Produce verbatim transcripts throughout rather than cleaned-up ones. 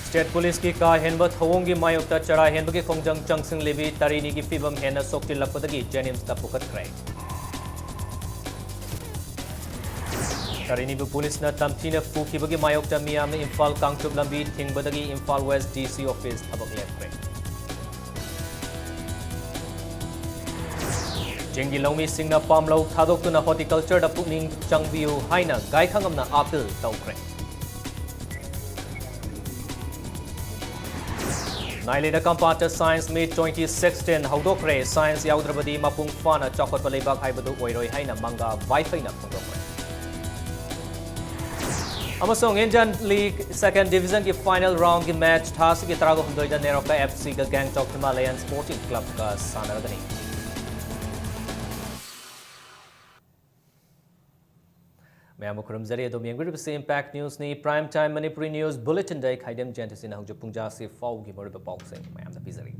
State Police ꯀꯤ ꯀꯥ ꯍꯦꯟꯕ ꯊꯧꯑꯣꯡꯒꯤ ꯃꯥꯌꯣꯛꯇ ꯆꯔꯥ ꯍꯦꯟꯕꯒꯤ ꯈꯣꯡꯖꯪ ꯆꯪꯁꯤꯜꯂꯤꯕꯤ ꯇꯥꯔꯤꯅꯤꯒꯤ ꯐꯤꯕꯝ ꯍꯦꯟꯅ ꯁꯣꯛꯆꯤꯜꯂꯛꯄꯗꯒꯤ JNIMS ꯇ ꯄꯨꯈꯠꯈ꯭ꯔꯦ꯫ ꯇꯥꯔꯤꯅꯤꯕꯨ ꯄꯨꯂꯤꯁꯅ ꯇꯝꯊꯤꯅ ꯐꯨꯈꯤꯕꯒꯤ ꯃꯥꯌꯣꯛꯇ ꯃꯤꯌꯥꯝꯅ ꯏꯝꯐꯥꯜ ꯀꯥꯡꯆꯨꯞ ꯂꯝꯕꯤ ꯊꯤꯡꯕꯗꯒꯤ ꯏꯝꯐꯥꯜ West DC office ꯊꯕꯛ ꯂꯦꯞꯈ꯭ꯔꯦ꯫ ꯆꯤꯡꯒꯤ ꯂꯧꯃꯤꯁꯤꯡꯅ ꯄꯥꯝꯂꯧ ꯊꯥꯗꯣꯛꯇꯨꯅ horticulture ꯗ ꯄꯨꯛꯅꯤꯡ ꯆꯪꯕꯤꯌꯨ ꯍꯥꯏꯅ ꯒꯥꯏꯈꯉꯝꯅ appeal ꯇꯧꯈ꯭ꯔꯦ꯫ ꯅꯥꯏꯂꯦꯗ ꯀꯝꯄꯥꯠꯇ Science Meet twenty sixteen ꯍꯧꯗꯣꯛꯈ꯭ꯔꯦ꯫ Science ꯌꯥꯎꯗ꯭ꯔꯕꯗꯤ ꯃꯄꯨꯡ ꯐꯥꯅ ꯆꯥꯎꯈꯠꯄ ꯂꯩꯕꯥꯛ ꯍꯥꯏꯕꯗꯨ ꯑꯣꯏꯔꯣꯏ ꯍꯥꯏꯅ ꯃꯪꯒꯥ ꯋꯥꯏꯐꯩꯅ ꯐꯣꯡꯗꯣꯛꯈ꯭ꯔꯦ꯫ ꯑꯃꯁꯨꯡ Indian League Second Division ꯒꯤ final round ꯒꯤ match ꯊꯥ ꯑꯁꯤꯒꯤ ꯇꯔꯥꯒ ꯍꯨꯝꯗꯣꯏꯗ ꯅꯦꯔꯣꯀꯥ FC ꯒ Gangtok Himalayan Sporting Club ꯒ ꯁꯥꯟꯅꯔꯒꯅꯤ꯫ ꯃꯌꯥꯝꯕꯨ ꯈꯨꯔꯨꯝꯖꯔꯤ꯫ ꯑꯗꯣꯝ ꯌꯦꯡꯕꯤꯔꯤꯕꯁꯤ Impact News ꯅꯤ꯫ Prime Time Manipuri News Bulletin ꯗ ꯑꯩ ꯈꯥꯏꯗꯦꯝ ꯖꯌꯟꯇꯁꯤꯅ ꯍꯧꯖꯤꯛ ꯄꯨꯡ ꯖꯥꯁꯤ ꯐꯥꯎꯒꯤ ꯃꯔꯨꯑꯣꯏꯕ ꯄꯥꯎꯁꯤꯡ ꯃꯌꯥꯝꯗ ꯄꯤꯖꯔꯤ꯫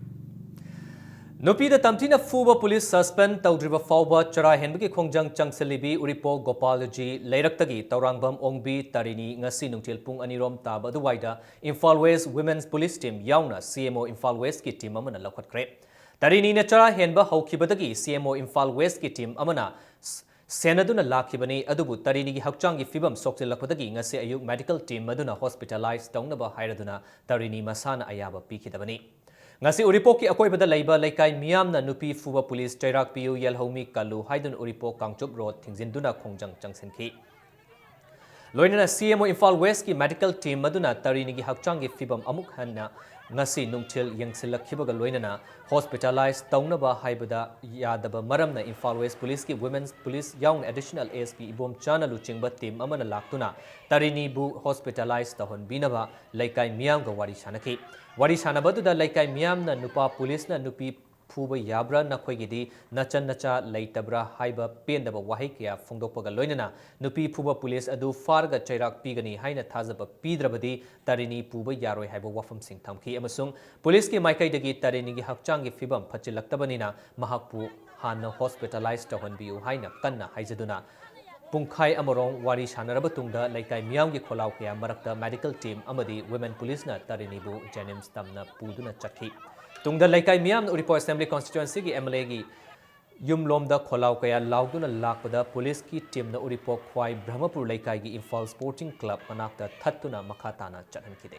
ꯅꯨꯄꯤꯗ ꯇꯝꯊꯤꯅ ꯐꯨꯕ ꯄꯨꯂꯤꯁ suspend ꯇꯧꯗ꯭ꯔꯤꯕ ꯐꯥꯎꯕ ꯆꯔꯥ ꯍꯦꯟꯕꯒꯤ ꯈꯣꯡꯖꯪ ꯆꯪꯁꯤꯜꯂꯤꯕꯤ ꯎꯔꯤꯄꯣꯛ ꯒꯣꯄꯥꯜꯖꯤ ꯂꯩꯔꯛꯇꯒꯤ ꯇꯧꯔꯥꯡꯕꯝ ꯑꯣꯡꯕꯤ ꯇꯥꯔꯤꯅꯤ ꯉꯁꯤ ꯅꯨꯡꯊꯤꯜ ꯄꯨꯡ ꯑꯅꯤꯔꯣꯝ ꯇꯥꯕ ꯑꯗꯨꯋꯥꯏꯗ Imphal West Women's Police Team ꯌꯥꯎꯅ CMO Imphal West ꯀꯤ team ꯑꯃꯅ ꯂꯧꯈꯠꯈ꯭ꯔꯦ꯫ ꯇꯥꯔꯤꯅꯤꯅ ꯆꯔꯥ ꯍꯦꯟꯕ ꯍꯧꯈꯤꯕꯗꯒꯤ CMO Imphal West ꯀꯤ team ꯑꯃꯅ ꯁ-, ꯁꯦꯟꯅꯗꯨꯅ ꯂꯥꯛꯈꯤꯕꯅꯤ, ꯑꯗꯨꯕꯨ ꯇꯥꯔꯤꯅꯤꯒꯤ ꯍꯛꯆꯥꯡꯒꯤ ꯐꯤꯕꯝ ꯁꯣꯛꯆꯤꯜꯂꯛꯄꯗꯒꯤ ꯉꯁꯤ ꯑꯌꯨꯛ medical team ꯑꯗꯨꯅ hospitalise ꯇꯧꯅꯕ ꯍꯥꯏꯔꯗꯨꯅ ꯇꯥꯔꯤꯅꯤ ꯃꯁꯥꯅ ꯑꯌꯥꯕ ꯄꯤꯈꯤꯗꯕꯅꯤ꯫ ꯉꯁꯤ ꯎꯔꯤꯄꯣꯛꯀꯤ ꯑꯀꯣꯏꯕꯗ ꯂꯩꯕ ꯂꯩꯀꯥꯏ ꯃꯤꯌꯥꯝꯅ "ꯅꯨꯄꯤ ꯐꯨꯕ ꯄꯨꯂꯤꯁ ꯆꯩꯔꯥꯛ ꯄꯤꯌꯨ, ꯌꯦꯜꯍꯧꯃꯤ ꯀꯜꯂꯨ" ꯍꯥꯏꯗꯨꯅ ꯎꯔꯤꯄꯣꯛ ꯀꯥꯡꯆꯨꯞ road ꯊꯤꯡꯖꯤꯟꯗꯨꯅ ꯈꯣꯡꯖꯪ ꯆꯪꯁꯤꯟꯈꯤ꯫ ꯂꯣꯏꯅꯅ CMO Imphal West ꯀꯤ medical team ꯑꯗꯨꯅ ꯇꯥꯔꯤꯅꯤꯒꯤ ꯍꯛꯆꯥꯡꯒꯤ ꯐꯤꯕꯝ ꯑꯃꯨꯛ ꯍꯟꯅ ꯉꯁꯤ ꯅꯨꯡꯊꯤꯜ ꯌꯦꯡꯁꯤꯜꯂꯛꯈꯤꯕꯒ ꯂꯣꯏꯅꯅ hospitalise ꯇꯧꯅꯕ ꯍꯥꯏꯕꯗ ꯌꯥꯗꯕ ꯃꯔꯝꯅ Imphal West Police ꯀꯤ Women's Police ꯌꯥꯎꯅ Additional SP ꯏꯕꯣꯝꯆꯥꯅ ꯂꯨꯆꯤꯡꯕ team ꯑꯃꯅ ꯂꯥꯛꯇꯨꯅ ꯇꯥꯔꯤꯅꯤꯕꯨ hospitalise ꯇꯧꯍꯟꯕꯤꯅꯕ ꯂꯩꯀꯥꯏ ꯃꯤꯌꯥꯝꯒ ꯋꯥꯔꯤ ꯁꯥꯟꯅꯈꯤ꯫ ꯋꯥꯔꯤ ꯁꯥꯟꯅꯕꯗꯨꯗ ꯂꯩꯀꯥꯏ ꯃꯤꯌꯥꯝꯅ ꯅꯨꯄꯥ ꯄꯨꯂꯤꯁꯅ ꯅꯨꯄꯤ ꯐꯨꯕ ꯌꯥꯕ꯭ꯔꯥ, ꯅꯈꯣꯏꯒꯤꯗꯤ ꯅꯆꯟ ꯅꯆꯥ ꯂꯩꯇꯕ꯭ꯔꯥ ꯍꯥꯏꯕ ꯄꯦꯟꯗꯕ ꯋꯥꯍꯩ ꯀꯌꯥ ꯐꯣꯡꯗꯣꯛꯄꯒ ꯂꯣꯏꯅꯅ ꯅꯨꯄꯤ ꯐꯨꯕ ꯄꯨꯂꯤꯁ ꯑꯗꯨ ꯐꯥꯔꯒ ꯆꯩꯔꯥꯛ ꯄꯤꯒꯅꯤ ꯍꯥꯏꯅ ꯊꯥꯖꯕ ꯄꯤꯗ꯭ꯔꯕꯗꯤ ꯇꯥꯔꯤꯅꯤ ꯄꯨꯕ ꯌꯥꯔꯣꯏ ꯍꯥꯏꯕ ꯋꯥꯐꯝꯁꯤꯡ ꯊꯝꯈꯤ ꯑꯃꯁꯨꯡ ꯄꯨꯂꯤꯁꯀꯤ ꯃꯥꯏꯀꯩꯗꯒꯤ ꯇꯥꯔꯤꯅꯤꯒꯤ ꯍꯛꯆꯥꯡꯒꯤ ꯐꯤꯕꯝ ꯐꯠꯆꯤꯜꯂꯛꯇꯕꯅꯤꯅ ꯃꯍꯥꯛꯄꯨ ꯍꯥꯟꯅ hospitalise ꯇꯧꯍꯟꯕꯤꯌꯨ ꯍꯥꯏꯅ ꯀꯟꯅ ꯍꯥꯏꯖꯗꯨꯅ ꯄꯨꯡꯈꯥꯏ ꯑꯃꯔꯣꯝ ꯋꯥꯔꯤ ꯁꯥꯟꯅꯔꯕ ꯇꯨꯡꯗ ꯂꯩꯀꯥꯏ ꯃꯤꯌꯥꯝꯒꯤ ꯈꯣꯜꯂꯥꯎ ꯀꯌꯥ ꯃꯔꯛꯇ medical team ꯑꯃꯗꯤ women policeꯅ ꯇꯔꯤꯅꯤꯕꯨ JNIMS ꯇꯝꯅ ꯄꯨꯗꯨꯅ ꯆꯠꯈꯤ꯫ ꯇꯨꯡꯗ ꯂꯩꯀꯥꯏ ꯃꯤꯌꯥꯝꯅ ꯎꯔꯤꯄꯣꯛ Assembly Constituencyꯒꯤ MLAꯒꯤ ꯌꯨꯝꯂꯣꯝꯗ ꯈꯣꯜꯂꯥꯎ ꯀꯌꯥ ꯂꯥꯎꯗꯨꯅ ꯂꯥꯛꯄꯗ policeꯀꯤ teamꯅ ꯎꯔꯤꯄꯣꯛ ꯈ꯭ꯋꯥꯏ ꯕ꯭ꯔꯍꯃꯄꯨꯔ ꯂꯩꯀꯥꯏꯒꯤ ꯏꯝꯐꯥꯜ Sporting Club ꯃꯅꯥꯛꯇ ꯊꯠꯇꯨꯅ ꯃꯈꯥ ꯇꯥꯅ ꯆꯠꯍꯟꯈꯤꯗꯦ꯫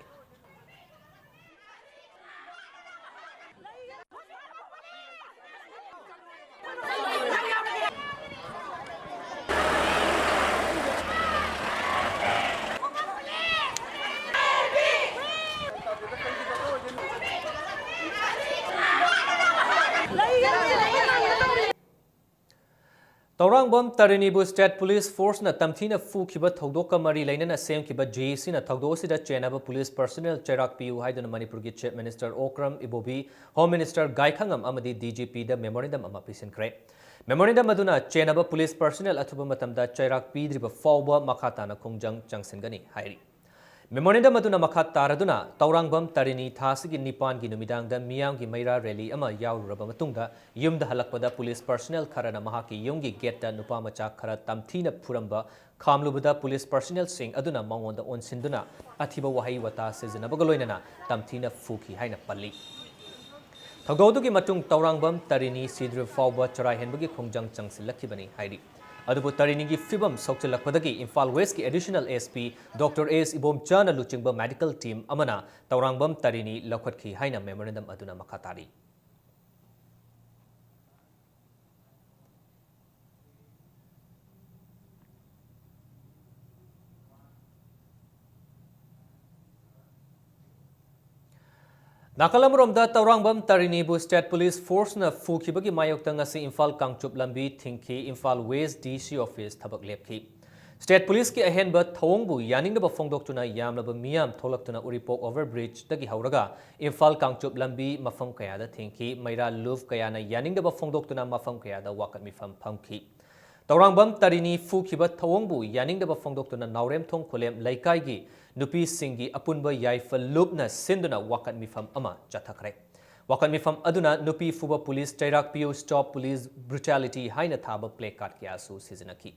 ꯇꯧꯔꯥꯡꯕꯝ ꯇꯔꯤꯅꯤꯕꯨ State Police Forceꯅ ꯇꯝꯊꯤꯅ ꯐꯨꯈꯤꯕ ꯊꯧꯗꯣꯛꯀ ꯃꯔꯤ ꯂꯩꯅꯅ ꯁꯦꯝꯈꯤꯕ JACꯅ ꯊꯧꯗꯣꯛ ꯑꯁꯤꯗ ꯆꯦꯟꯅꯕ police personnel ꯆꯩꯔꯥꯛ ꯄꯤꯌꯨ ꯍꯥꯏꯗꯨꯅ ꯃꯅꯤꯄꯨꯔꯒꯤ Chief Minister ꯑꯣꯀ꯭ꯔꯝ ꯏꯕꯣꯕꯤ, Home Minister ꯒꯥꯏꯈꯉꯝ ꯑꯃꯗꯤ DGPꯗ memorandum ꯑꯃ ꯄꯤꯁꯤꯟꯈ꯭ꯔꯦ꯫ Memorandum ꯑꯗꯨꯅ ꯆꯦꯟꯅꯕ police personnel ꯑꯊꯨꯕ ꯃꯇꯝꯗ ꯆꯩꯔꯥꯛ ꯄꯤꯗ꯭ꯔꯤꯕ ꯐꯥꯎꯕ ꯃꯈꯥ ꯇꯥꯅ ꯈꯣꯡꯖꯪ ꯆꯪꯁꯤꯟꯒꯅꯤ ꯍꯥꯏꯔꯤ꯫ Memorandum ꯑꯗꯨꯅ ꯃꯈꯥ ꯇꯥꯔꯗꯨꯅ, ꯇꯧꯔꯥꯡꯕꯝ ꯇꯔꯤꯅꯤ ꯊꯥ ꯑꯁꯤꯒꯤ ꯅꯤꯄꯥꯟꯒꯤ ꯅꯨꯃꯤꯗꯥꯡꯗ ꯃꯤꯌꯥꯝꯒꯤ ꯃꯩꯔꯥ rally ꯑꯃ ꯌꯥꯎꯔꯨꯔꯕ ꯃꯇꯨꯡꯗ ꯌꯨꯝꯗ ꯍꯜꯂꯛꯄꯗ police personnel ꯈꯔꯅ ꯃꯍꯥꯛꯀꯤ ꯌꯨꯝꯒꯤ gateꯇ ꯅꯨꯄꯥ ꯃꯆꯥ ꯈꯔ ꯇꯝꯊꯤꯅ ꯐꯨꯔꯝꯕ ꯈꯥꯝꯂꯨꯕꯗ police personnelꯁꯤꯡ ꯑꯗꯨꯅ ꯃꯉꯣꯟꯗ ꯑꯣꯟꯁꯤꯟꯗꯨꯅ ꯑꯊꯤꯕ ꯋꯥꯍꯩ ꯋꯥꯇꯥ ꯁꯤꯖꯤꯟꯅꯕꯒ ꯂꯣꯏꯅꯅ ꯇꯝꯊꯤꯅ ꯐꯨꯈꯤ ꯍꯥꯏꯅ ꯄꯜꯂꯤ꯫ ꯊꯧꯗꯣꯛ ꯑꯗꯨꯒꯤ ꯃꯇꯨꯡ ꯇꯧꯔꯥꯡꯕꯝ ꯇꯔꯤꯅꯤ ꯁꯤꯗ꯭ꯔꯤꯕ ꯐꯥꯎꯕ ꯆꯔꯥꯏꯍꯦꯟꯕꯒꯤ ꯈꯣꯡꯖꯪ ꯆꯪꯁꯤꯜꯂꯛꯈꯤꯕꯅꯤ ꯍꯥꯏꯔꯤ꯫ ꯑꯗꯨꯕꯨ ꯇꯔꯤꯅꯤꯒꯤ ꯐꯤꯕꯝ ꯁꯣꯛꯆꯤꯜꯂꯛꯄꯗꯒꯤ Imphal Westꯀꯤ Additional SP Doctor S ꯏꯕꯣꯝꯆꯥꯅ ꯂꯨꯆꯤꯡꯕ medical team ꯑꯃꯅ ꯇꯧꯔꯥꯡꯕꯝ ꯇꯔꯤꯅꯤ ꯂꯧꯈꯠꯈꯤ ꯍꯥꯏꯅ memorandum ꯑꯗꯨꯅ ꯃꯈꯥ ꯇꯥꯔꯤ꯫ ꯅꯥꯀꯜ ꯑꯃꯔꯣꯝꯗ, ꯇꯧꯔꯥꯡꯕꯝ ꯇꯔꯤꯅꯤꯕꯨ State Police Forceꯅ ꯐꯨꯈꯤꯕꯒꯤ ꯃꯥꯌꯣꯛꯇ ꯉꯁꯤ ꯏꯝꯐꯥꯜ ꯀꯥꯡꯆꯨꯞ ꯂꯝꯕꯤ ꯊꯤꯡꯈꯤ꯫ ꯏꯝꯐꯥꯜ West DC office ꯊꯕꯛ ꯂꯦꯞꯈꯤ꯫ State Policeꯀꯤ ꯑꯍꯦꯟꯕ ꯊꯧꯑꯣꯡꯕꯨ ꯌꯥꯅꯤꯡꯗꯕ ꯐꯣꯡꯗꯣꯛꯇꯨꯅ ꯌꯥꯝꯂꯕ ꯃꯤꯌꯥꯝ ꯊꯣꯛꯂꯛꯇꯨꯅ ꯎꯔꯤꯄꯣꯛ overbridgeꯗꯒꯤ ꯍꯧꯔꯒ ꯏꯝꯐꯥꯜ ꯀꯥꯡꯆꯨꯞ ꯂꯝꯕꯤ ꯃꯐꯝ ꯀꯌꯥꯗ ꯊꯤꯡꯈꯤ꯫ ꯃꯩꯔꯥ ꯂꯨꯞ ꯀꯌꯥꯅ ꯌꯥꯅꯤꯡꯗꯕ ꯐꯣꯡꯗꯣꯛꯇꯨꯅ ꯃꯐꯝ ꯀꯌꯥꯗ ꯋꯥꯀꯠ ꯃꯤꯐꯝ ꯐꯝꯈꯤ꯫ ꯇꯧꯔꯥꯡꯕꯝ ꯇꯔꯤꯅꯤ ꯐꯨꯈꯤꯕ ꯊꯧꯑꯣꯡꯕꯨ ꯌꯥꯅꯤꯡꯗꯕ ꯐꯣꯡꯗꯣꯛꯇꯨꯅ ꯅꯥꯎꯔꯦꯝꯊꯣꯡ ꯈꯨꯂꯦꯝ ꯂꯩꯀꯥꯏꯒꯤ ꯅꯨꯄꯤꯁꯤꯡꯒꯤ ꯑꯄꯨꯟꯕ ꯌꯥꯏꯐ ꯂꯨꯞꯅ ꯁꯤꯟꯗꯨꯅ ꯋꯥꯀꯠ ꯃꯤꯐꯝ ꯑꯃ ꯆꯠꯊꯈ꯭ꯔꯦ꯫ ꯋꯥꯀꯠ ꯃꯤꯐꯝ ꯑꯗꯨꯅ "ꯅꯨꯄꯤ ꯐꯨꯕ police ꯆꯩꯔꯥꯛ ꯄꯤꯌꯨ, Stop Police Brutality" ꯍꯥꯏꯅ ꯊꯥꯕ placard ꯀꯌꯥꯁꯨ ꯁꯤꯖꯤꯟꯅꯈꯤ꯫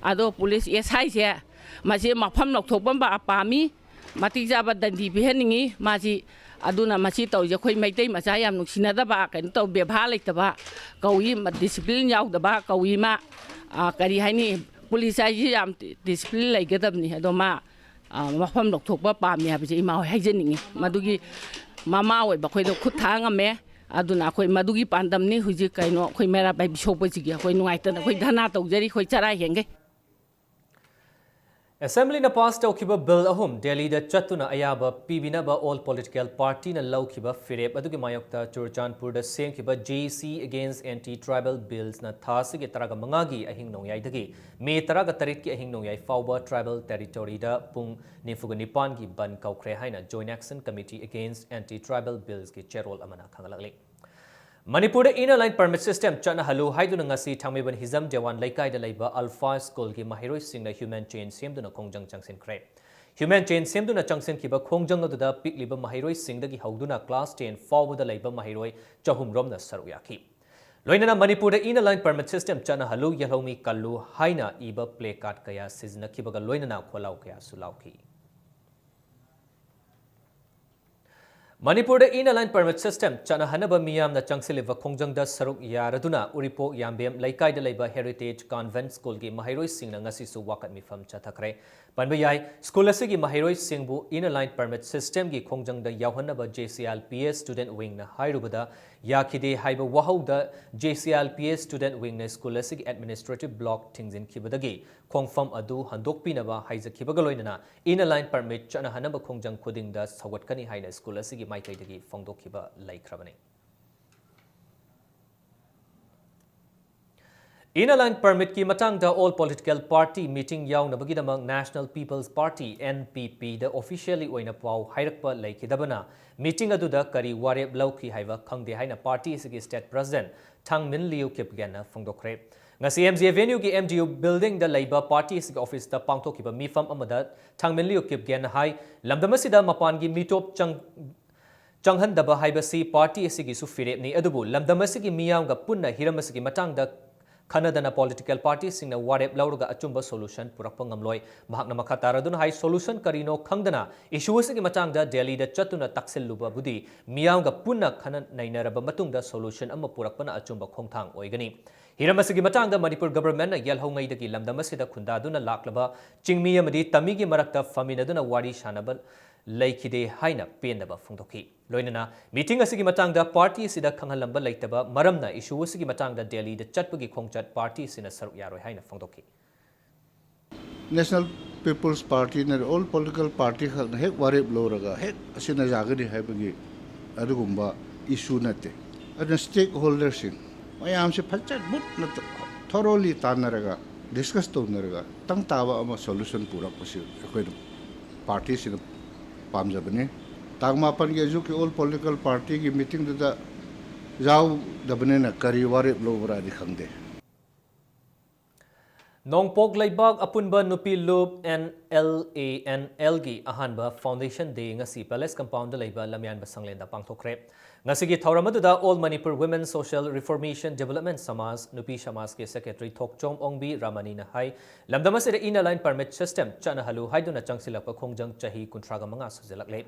ꯑꯗꯣ ꯄꯨꯂꯤꯁ ꯑꯦꯁ ꯑꯥꯏꯁꯦ ꯃꯁꯤ ꯃꯐꯝ ꯂꯧꯊꯣꯛꯄ ꯑꯃ ꯄꯥꯝꯃꯤ, ꯃꯇꯤꯛ ꯆꯥꯕ ꯗꯟꯗꯤ ꯄꯤꯍꯟꯅꯤꯡꯉꯤ꯫ ꯃꯥꯁꯤ, ꯑꯗꯨꯅ ꯃꯁꯤ ꯇꯧꯔꯤꯁꯦ ꯑꯩꯈꯣꯏ ꯃꯩꯇꯩ ꯃꯆꯥ ꯌꯥꯝ ꯅꯨꯡꯁꯤꯅꯗꯕ, ꯀꯩꯅꯣ ꯇꯧ, ꯕꯦꯕꯥꯔ ꯂꯩꯇꯕ ꯀꯧꯏ, ꯗꯤꯁꯤꯄ꯭ꯂꯤꯟ ꯌꯥꯎꯗꯕ ꯀꯧꯏ꯫ ꯃꯥ, ꯑ, ꯀꯔꯤ ꯍꯥꯏꯅꯤ, ꯄꯨꯂꯤꯁ ꯍꯥꯏꯁꯤ ꯌꯥꯝ ꯗꯤꯁꯤꯄ꯭ꯂꯤꯟ ꯂꯩꯒꯗꯕꯅꯤ꯫ ꯑꯗꯣ ꯃꯥ, ꯑ, ꯃꯐꯝ ꯂꯧꯊꯣꯛꯄ ꯄꯥꯝꯃꯤ ꯍꯥꯏꯕꯁꯦ ꯏꯃꯥ ꯍꯣꯏ ꯍꯥꯏꯖꯅꯤꯡꯉꯤ꯫ ꯃꯗꯨꯒꯤ ꯃꯃꯥ ꯑꯣꯏꯕ ꯑꯩꯈꯣꯏꯗ ꯈꯨꯠ ꯊꯥ ꯉꯝꯃꯦ꯫ ꯑꯗꯨꯅ ꯑꯩꯈꯣꯏ ꯃꯗꯨꯒꯤ ꯄꯥꯟꯗꯝꯅꯤ ꯍꯧꯖꯤꯛ, ꯀꯩꯅꯣ, ꯑꯩꯈꯣꯏ ꯃꯩꯔꯥ ꯄꯥꯏꯕꯤ ꯁꯣꯛꯄꯁꯤꯒꯤ ꯑꯩꯈꯣꯏ ꯅꯨꯡꯉꯥꯏꯇꯅ ꯑꯩꯈꯣꯏ ꯙꯔꯅꯥ ꯇꯧꯖꯔꯤ, ꯑꯩꯈꯣꯏ ꯆꯔꯥ ꯍꯦꯟꯒꯩ꯫ ꯑꯦꯁꯦꯝꯕ꯭ꯂꯤꯅ ꯄꯥꯁ ꯇꯧꯈꯤꯕ ꯕꯤꯜ ꯑꯍꯨꯝ ꯗꯦꯜꯂꯤꯗ ꯆꯠꯇꯨꯅ ꯑꯌꯥꯕ ꯄꯤꯕꯤꯅꯕ ꯑꯣꯜ ꯄꯣꯂꯤꯇꯤꯀꯦꯜ ꯄꯥꯔꯇꯤꯅ ꯂꯧꯈꯤꯕ ꯐꯤꯔꯦꯞ ꯑꯗꯨꯒꯤ ꯃꯥꯌꯣꯛꯇ ꯆꯨꯔꯆꯥꯟꯄꯨꯔꯗ ꯁꯦꯝꯈꯤꯕ J C Against Anti Tribal Billsꯅ ꯊꯥ ꯑꯁꯤꯒꯤ ꯇꯔꯥꯒ ꯃꯉꯥꯒꯤ ꯑꯍꯤꯡ ꯅꯣꯡꯌꯥꯏꯗꯒꯤ ꯃꯦ ꯇꯔꯥꯒ ꯇꯔꯦꯠꯀꯤ ꯑꯍꯤꯡ ꯅꯣꯡꯌꯥꯏ ꯐꯥꯎꯕ ꯇ꯭ꯔꯥꯏꯕꯦꯜ ꯇꯦꯔꯤꯇꯣꯔꯤꯗ ꯄꯨꯡ ꯅꯤꯐꯨꯒ ꯅꯤꯄꯥꯟꯒꯤ ꯕꯟ ꯀꯧꯈ꯭ꯔꯦ ꯍꯥꯏꯅ Joint Action Committee Against Anti Tribal Billsꯀꯤ ꯆꯦꯔꯣꯜ ꯑꯃꯅ ꯈꯪꯍꯜꯂꯛꯂꯤ꯫ ꯃꯅꯤꯄꯨꯔꯗ Inner Line Permit System ꯆꯠꯅꯍꯜꯂꯨ ꯍꯥꯏꯗꯨꯅ ꯉꯁꯤ ꯊꯥꯡꯃꯩꯕꯟ ꯍꯤꯖꯝ ꯗꯦꯋꯥꯟ ꯂꯩꯀꯥꯏꯗ ꯂꯩꯕ ꯑꯜꯐꯥ ꯁ꯭ꯀꯨꯜꯒꯤ ꯃꯍꯩꯔꯣꯏꯁꯤꯡꯅ human chain ꯁꯦꯝꯗꯨꯅ ꯈꯣꯡꯖꯪ ꯆꯪꯁꯤꯟꯈ꯭ꯔꯦ꯫ Human chain ꯁꯦꯝꯗꯨꯅ ꯆꯪꯁꯤꯟꯈꯤꯕ ꯈꯣꯡꯖꯪ ꯑꯗꯨꯗ ꯄꯤꯛꯂꯤꯕ ꯃꯍꯩꯔꯣꯏꯁꯤꯡꯗꯒꯤ ꯍꯧꯗꯨꯅ class ten ꯐꯥꯎꯕꯗ ꯂꯩꯕ ꯃꯍꯩꯔꯣꯏ ꯆꯍꯨꯝ ꯔꯣꯝꯅ ꯁꯔꯨꯛ ꯌꯥꯈꯤ꯫ ꯂꯣꯏꯅꯅ ꯃꯅꯤꯄꯨꯔꯗ Inner Line Permit System ꯆꯠꯅꯍꯜꯂꯨ, ꯌꯦꯜꯍꯧꯃꯤ ꯀꯜꯂꯨ ꯍꯥꯏꯅ ꯏꯕ placard ꯀꯌꯥ ꯁꯤꯖꯤꯟꯅꯈꯤꯕꯒ ꯂꯣꯏꯅꯅ ꯈꯣꯜꯂꯥꯎ ꯀꯌꯥꯁꯨ ꯂꯥꯎꯈꯤ꯫ ꯃꯅꯤꯄꯨꯔꯗ Inner Line Permit System ꯆꯠꯅꯍꯟꯅꯕ ꯃꯤꯌꯥꯝꯅ ꯆꯪꯁꯤꯜꯂꯤꯕ ꯈꯣꯡꯖꯪꯗ ꯁꯔꯨꯛ ꯌꯥꯔꯗꯨꯅ ꯎꯔꯤꯄꯣꯛ ꯌꯥꯝꯕꯦꯝ ꯂꯩꯀꯥꯏꯗ ꯂꯩꯕ Heritage Convent Schoolꯒꯤ ꯃꯍꯩꯔꯣꯏꯁꯤꯡꯅ ꯉꯁꯤꯁꯨ ꯋꯥꯀꯠ ꯃꯤꯐꯝ ꯆꯠꯊꯈ꯭ꯔꯦ꯫ ꯄꯟꯕ ꯌꯥꯏ, ꯁ꯭ꯀꯨꯜ ꯑꯁꯤꯒꯤ ꯃꯍꯩꯔꯣꯏꯁꯤꯡꯕꯨ Inner Line Permit Systemꯒꯤ ꯈꯣꯡꯖꯪꯗ ꯌꯥꯎꯍꯟꯅꯕ J C L P S Student Wingꯅ ꯍꯥꯏꯔꯨꯕꯗ ꯌꯥꯈꯤꯗꯦ ꯍꯥꯏꯕ ꯋꯥꯍꯧꯗ J C L P S Student Wingꯅ ꯁ꯭ꯀꯨꯜ ꯑꯁꯤꯒꯤ administrative block ꯊꯤꯡꯖꯤꯟꯈꯤꯕꯗꯒꯤ ꯈꯣꯡꯐꯝ ꯑꯗꯨ ꯍꯟꯗꯣꯛꯄꯤꯅꯕ ꯍꯥꯏꯖꯈꯤꯕꯒ ꯂꯣꯏꯅꯅ Inner Line Permit ꯆꯠꯅꯍꯟꯅꯕ ꯈꯣꯡꯖꯪ ꯈꯨꯗꯤꯡꯗ ꯁꯧꯒꯠꯀꯅꯤ ꯍꯥꯏꯅ ꯁ꯭ꯀꯨꯜ ꯑꯁꯤꯒꯤ ꯃꯥꯏꯀꯩꯗꯒꯤ ꯐꯣꯡꯗꯣꯛꯈꯤꯕ ꯂꯩꯈ꯭ꯔꯕꯅꯤ꯫ Inner Line Permitꯀꯤ ꯃꯇꯥꯡꯗ All Political Party meeting ꯌꯥꯎꯅꯕꯒꯤꯗꯃꯛ National People's Party, N P Pꯗ officially ꯑꯣꯏꯅ ꯄꯥꯎ ꯍꯥꯏꯔꯛꯄ ꯂꯩꯈꯤꯗꯕꯅ meeting ꯑꯗꯨꯗ ꯀꯔꯤ ꯋꯥꯔꯦꯞ ꯂꯧꯈꯤ ꯍꯥꯏꯕ ꯈꯪꯗꯦ ꯍꯥꯏꯅ party ꯑꯁꯤꯒꯤ State President ꯊꯥꯡꯃꯤꯟ ꯂꯤꯌꯨ ꯀꯤꯞꯒꯦꯟꯅ ꯐꯣꯡꯗꯣꯛꯈ꯭ꯔꯦ꯫ ꯉꯁꯤ M G Avenue ꯒꯤ M D U building ꯗ ꯂꯩꯕ party ꯑꯁꯤꯒꯤ office ꯇ ꯄꯥꯡꯊꯣꯛꯈꯤꯕ ꯃꯤꯐꯝ ꯑꯃꯗ ꯊꯥꯡꯃꯤꯟ ꯂꯤꯌꯨ ꯀꯤꯞꯒꯦꯟꯅ ꯍꯥꯏ, ꯂꯝꯗꯝ ꯑꯁꯤꯗ ꯃꯄꯥꯟꯒꯤ ꯃꯤꯇꯣꯞ ꯆꯪ-, ꯆꯪꯍꯟꯗꯕ ꯍꯥꯏꯕꯁꯤ party ꯑꯁꯤꯒꯤꯁꯨ ꯐꯤꯔꯦꯞꯅꯤ, ꯑꯗꯨꯕꯨ ꯂꯝꯗꯝ ꯑꯁꯤꯒꯤ ꯃꯤꯌꯥꯝꯒ ꯄꯨꯟꯅ ꯍꯤꯔꯝ ꯑꯁꯤꯒꯤ ꯃꯇꯥꯡꯗ ꯈꯟꯅꯗꯅ political partyꯁꯤꯡꯅ ꯋꯥꯔꯦꯞ ꯂꯧꯔꯒ ꯑꯆꯨꯝꯕ solution ꯄꯨꯔꯛꯄ ꯉꯝꯂꯣꯏ꯫ ꯃꯍꯥꯛꯅ ꯃꯈꯥ ꯇꯥꯔꯗꯨꯅ ꯍꯥꯏ, solution ꯀꯔꯤꯅꯣ ꯈꯪꯗꯅ issue ꯑꯁꯤꯒꯤ ꯃꯇꯥꯡꯗ ꯗꯦꯜꯂꯤꯗ ꯆꯠꯇꯨꯅ ꯇꯥꯛꯁꯤꯜꯂꯨꯕꯕꯨꯗꯤ ꯃꯤꯌꯥꯝꯒ ꯄꯨꯟꯅ ꯈꯟꯅ ꯅꯩꯅꯔꯕ ꯃꯇꯨꯡꯗ solution ꯑꯃ ꯄꯨꯔꯛꯄꯅ ꯑꯆꯨꯝꯕ ꯈꯣꯡꯊꯥꯡ ꯑꯣꯏꯒꯅꯤ꯫ ꯍꯤꯔꯝ ꯑꯁꯤꯒꯤ ꯃꯇꯥꯡꯗ ꯃꯅꯤꯄꯨꯔ governmentꯅ ꯌꯦꯜꯍꯧꯉꯩꯗꯒꯤ ꯂꯝꯗꯝ ꯑꯁꯤꯗ ꯈꯨꯟꯗꯥꯗꯨꯅ ꯂꯥꯛꯂꯕ ꯆꯤꯡꯃꯤ ꯑꯃꯗꯤ ꯇꯝꯃꯤꯒꯤ ꯃꯔꯛꯇ ꯐꯝꯃꯤꯟꯅꯗꯨꯅ ꯋꯥꯔꯤ ꯁꯥꯅꯕ ꯂꯩꯈꯤꯗꯦ ꯍꯥꯏꯅ ꯄꯦꯟꯗꯕ ꯐꯣꯡꯗꯣꯛꯈꯤ꯫ ꯂꯣꯏꯅꯅ meeting ꯑꯁꯤꯒꯤ ꯃꯇꯥꯡꯗ party ꯑꯁꯤꯗ ꯈꯪꯍꯜꯂꯝꯕ ꯂꯩꯇꯕ ꯃꯔꯝꯅ issue ꯑꯁꯤꯒꯤ ꯃꯇꯥꯡꯗ ꯗꯦꯜꯂꯤꯗ ꯆꯠꯄꯒꯤ ꯈꯣꯡꯆꯠ party ꯑꯁꯤꯅ ꯁꯔꯨꯛ ꯌꯥꯔꯣꯏ ꯍꯥꯏꯅ ꯐꯣꯡꯗꯣꯛꯈꯤ꯫ National People's Partyꯅ all political party ꯈꯛꯅ ꯍꯦꯛ ꯋꯥꯔꯦꯞ ꯂꯧꯔꯒ ꯍꯦꯛ ꯑꯁꯤꯅ ꯌꯥꯒꯅꯤ ꯍꯥꯏꯕꯒꯤ ꯑꯗꯨꯒꯨꯝꯕ issue ꯅꯠꯇꯦ꯫ ꯑꯗꯨꯅ stakeholderꯁꯤꯡ ꯃꯌꯥꯝꯁꯦ ꯐꯖꯅ ꯃꯨꯟꯅ thoroughly ꯇꯥꯟꯅꯔꯒ discuss ꯇꯧꯅꯔꯒ ꯇꯪ ꯇꯥꯕ ꯑꯃ solution ꯄꯨꯔꯛꯄꯁꯤ ꯑꯩꯈꯣꯏꯅ partyꯁꯤꯅ ꯄꯥꯝꯖꯕꯅꯤ꯫ ꯇꯥꯡ ꯃꯥꯄꯟꯒꯤ ꯑꯌꯨꯛꯀꯤ all political partyꯒꯤ meetingꯗꯨꯗ ꯌꯥꯎꯗꯕꯅꯤꯅ ꯀꯔꯤ ꯋꯥꯔꯦꯞ ꯂꯧꯕ꯭ꯔꯥꯗꯤ ꯈꯪꯗꯦ꯫ ꯅꯣꯡꯄꯣꯛ ꯂꯩꯕꯥꯛ ꯑꯄꯨꯟꯕ ꯅꯨꯄꯤ ꯂꯨꯞ, NLANLꯒꯤ ꯑꯍꯥꯟꯕ Foundation Day ꯉꯁꯤ Palace Compoundꯗ ꯂꯩꯕ ꯂꯝꯌꯥꯟꯕ ꯁꯪꯂꯦꯟꯗ ꯄꯥꯡꯊꯣꯛꯈ꯭ꯔꯦ꯫ ꯉꯁꯤꯒꯤ ꯊꯧꯔꯝ ꯑꯗꯨꯗ All Manipur Women Social Reformation Development ꯁꯃꯥꯖ, ꯅꯨꯄꯤ ꯁꯃꯥꯖꯀꯤ secretary ꯊꯣꯛꯆꯣꯝ ꯑꯣꯡꯕꯤ ꯔꯥꯃꯅꯤꯅ ꯍꯥꯏ, ꯂꯝꯗꯝ ꯑꯁꯤꯗ inner line permit system ꯆꯠꯅꯍꯜꯂꯨ ꯍꯥꯏꯗꯨꯅ ꯆꯪꯁꯤꯜꯂꯛꯄ ꯈꯣꯡꯖꯪ ꯆꯍꯤ ꯀꯨꯟꯊ꯭ꯔꯥꯒ ꯃꯉꯥ ꯁꯨꯖꯜꯂꯛꯂꯦ꯫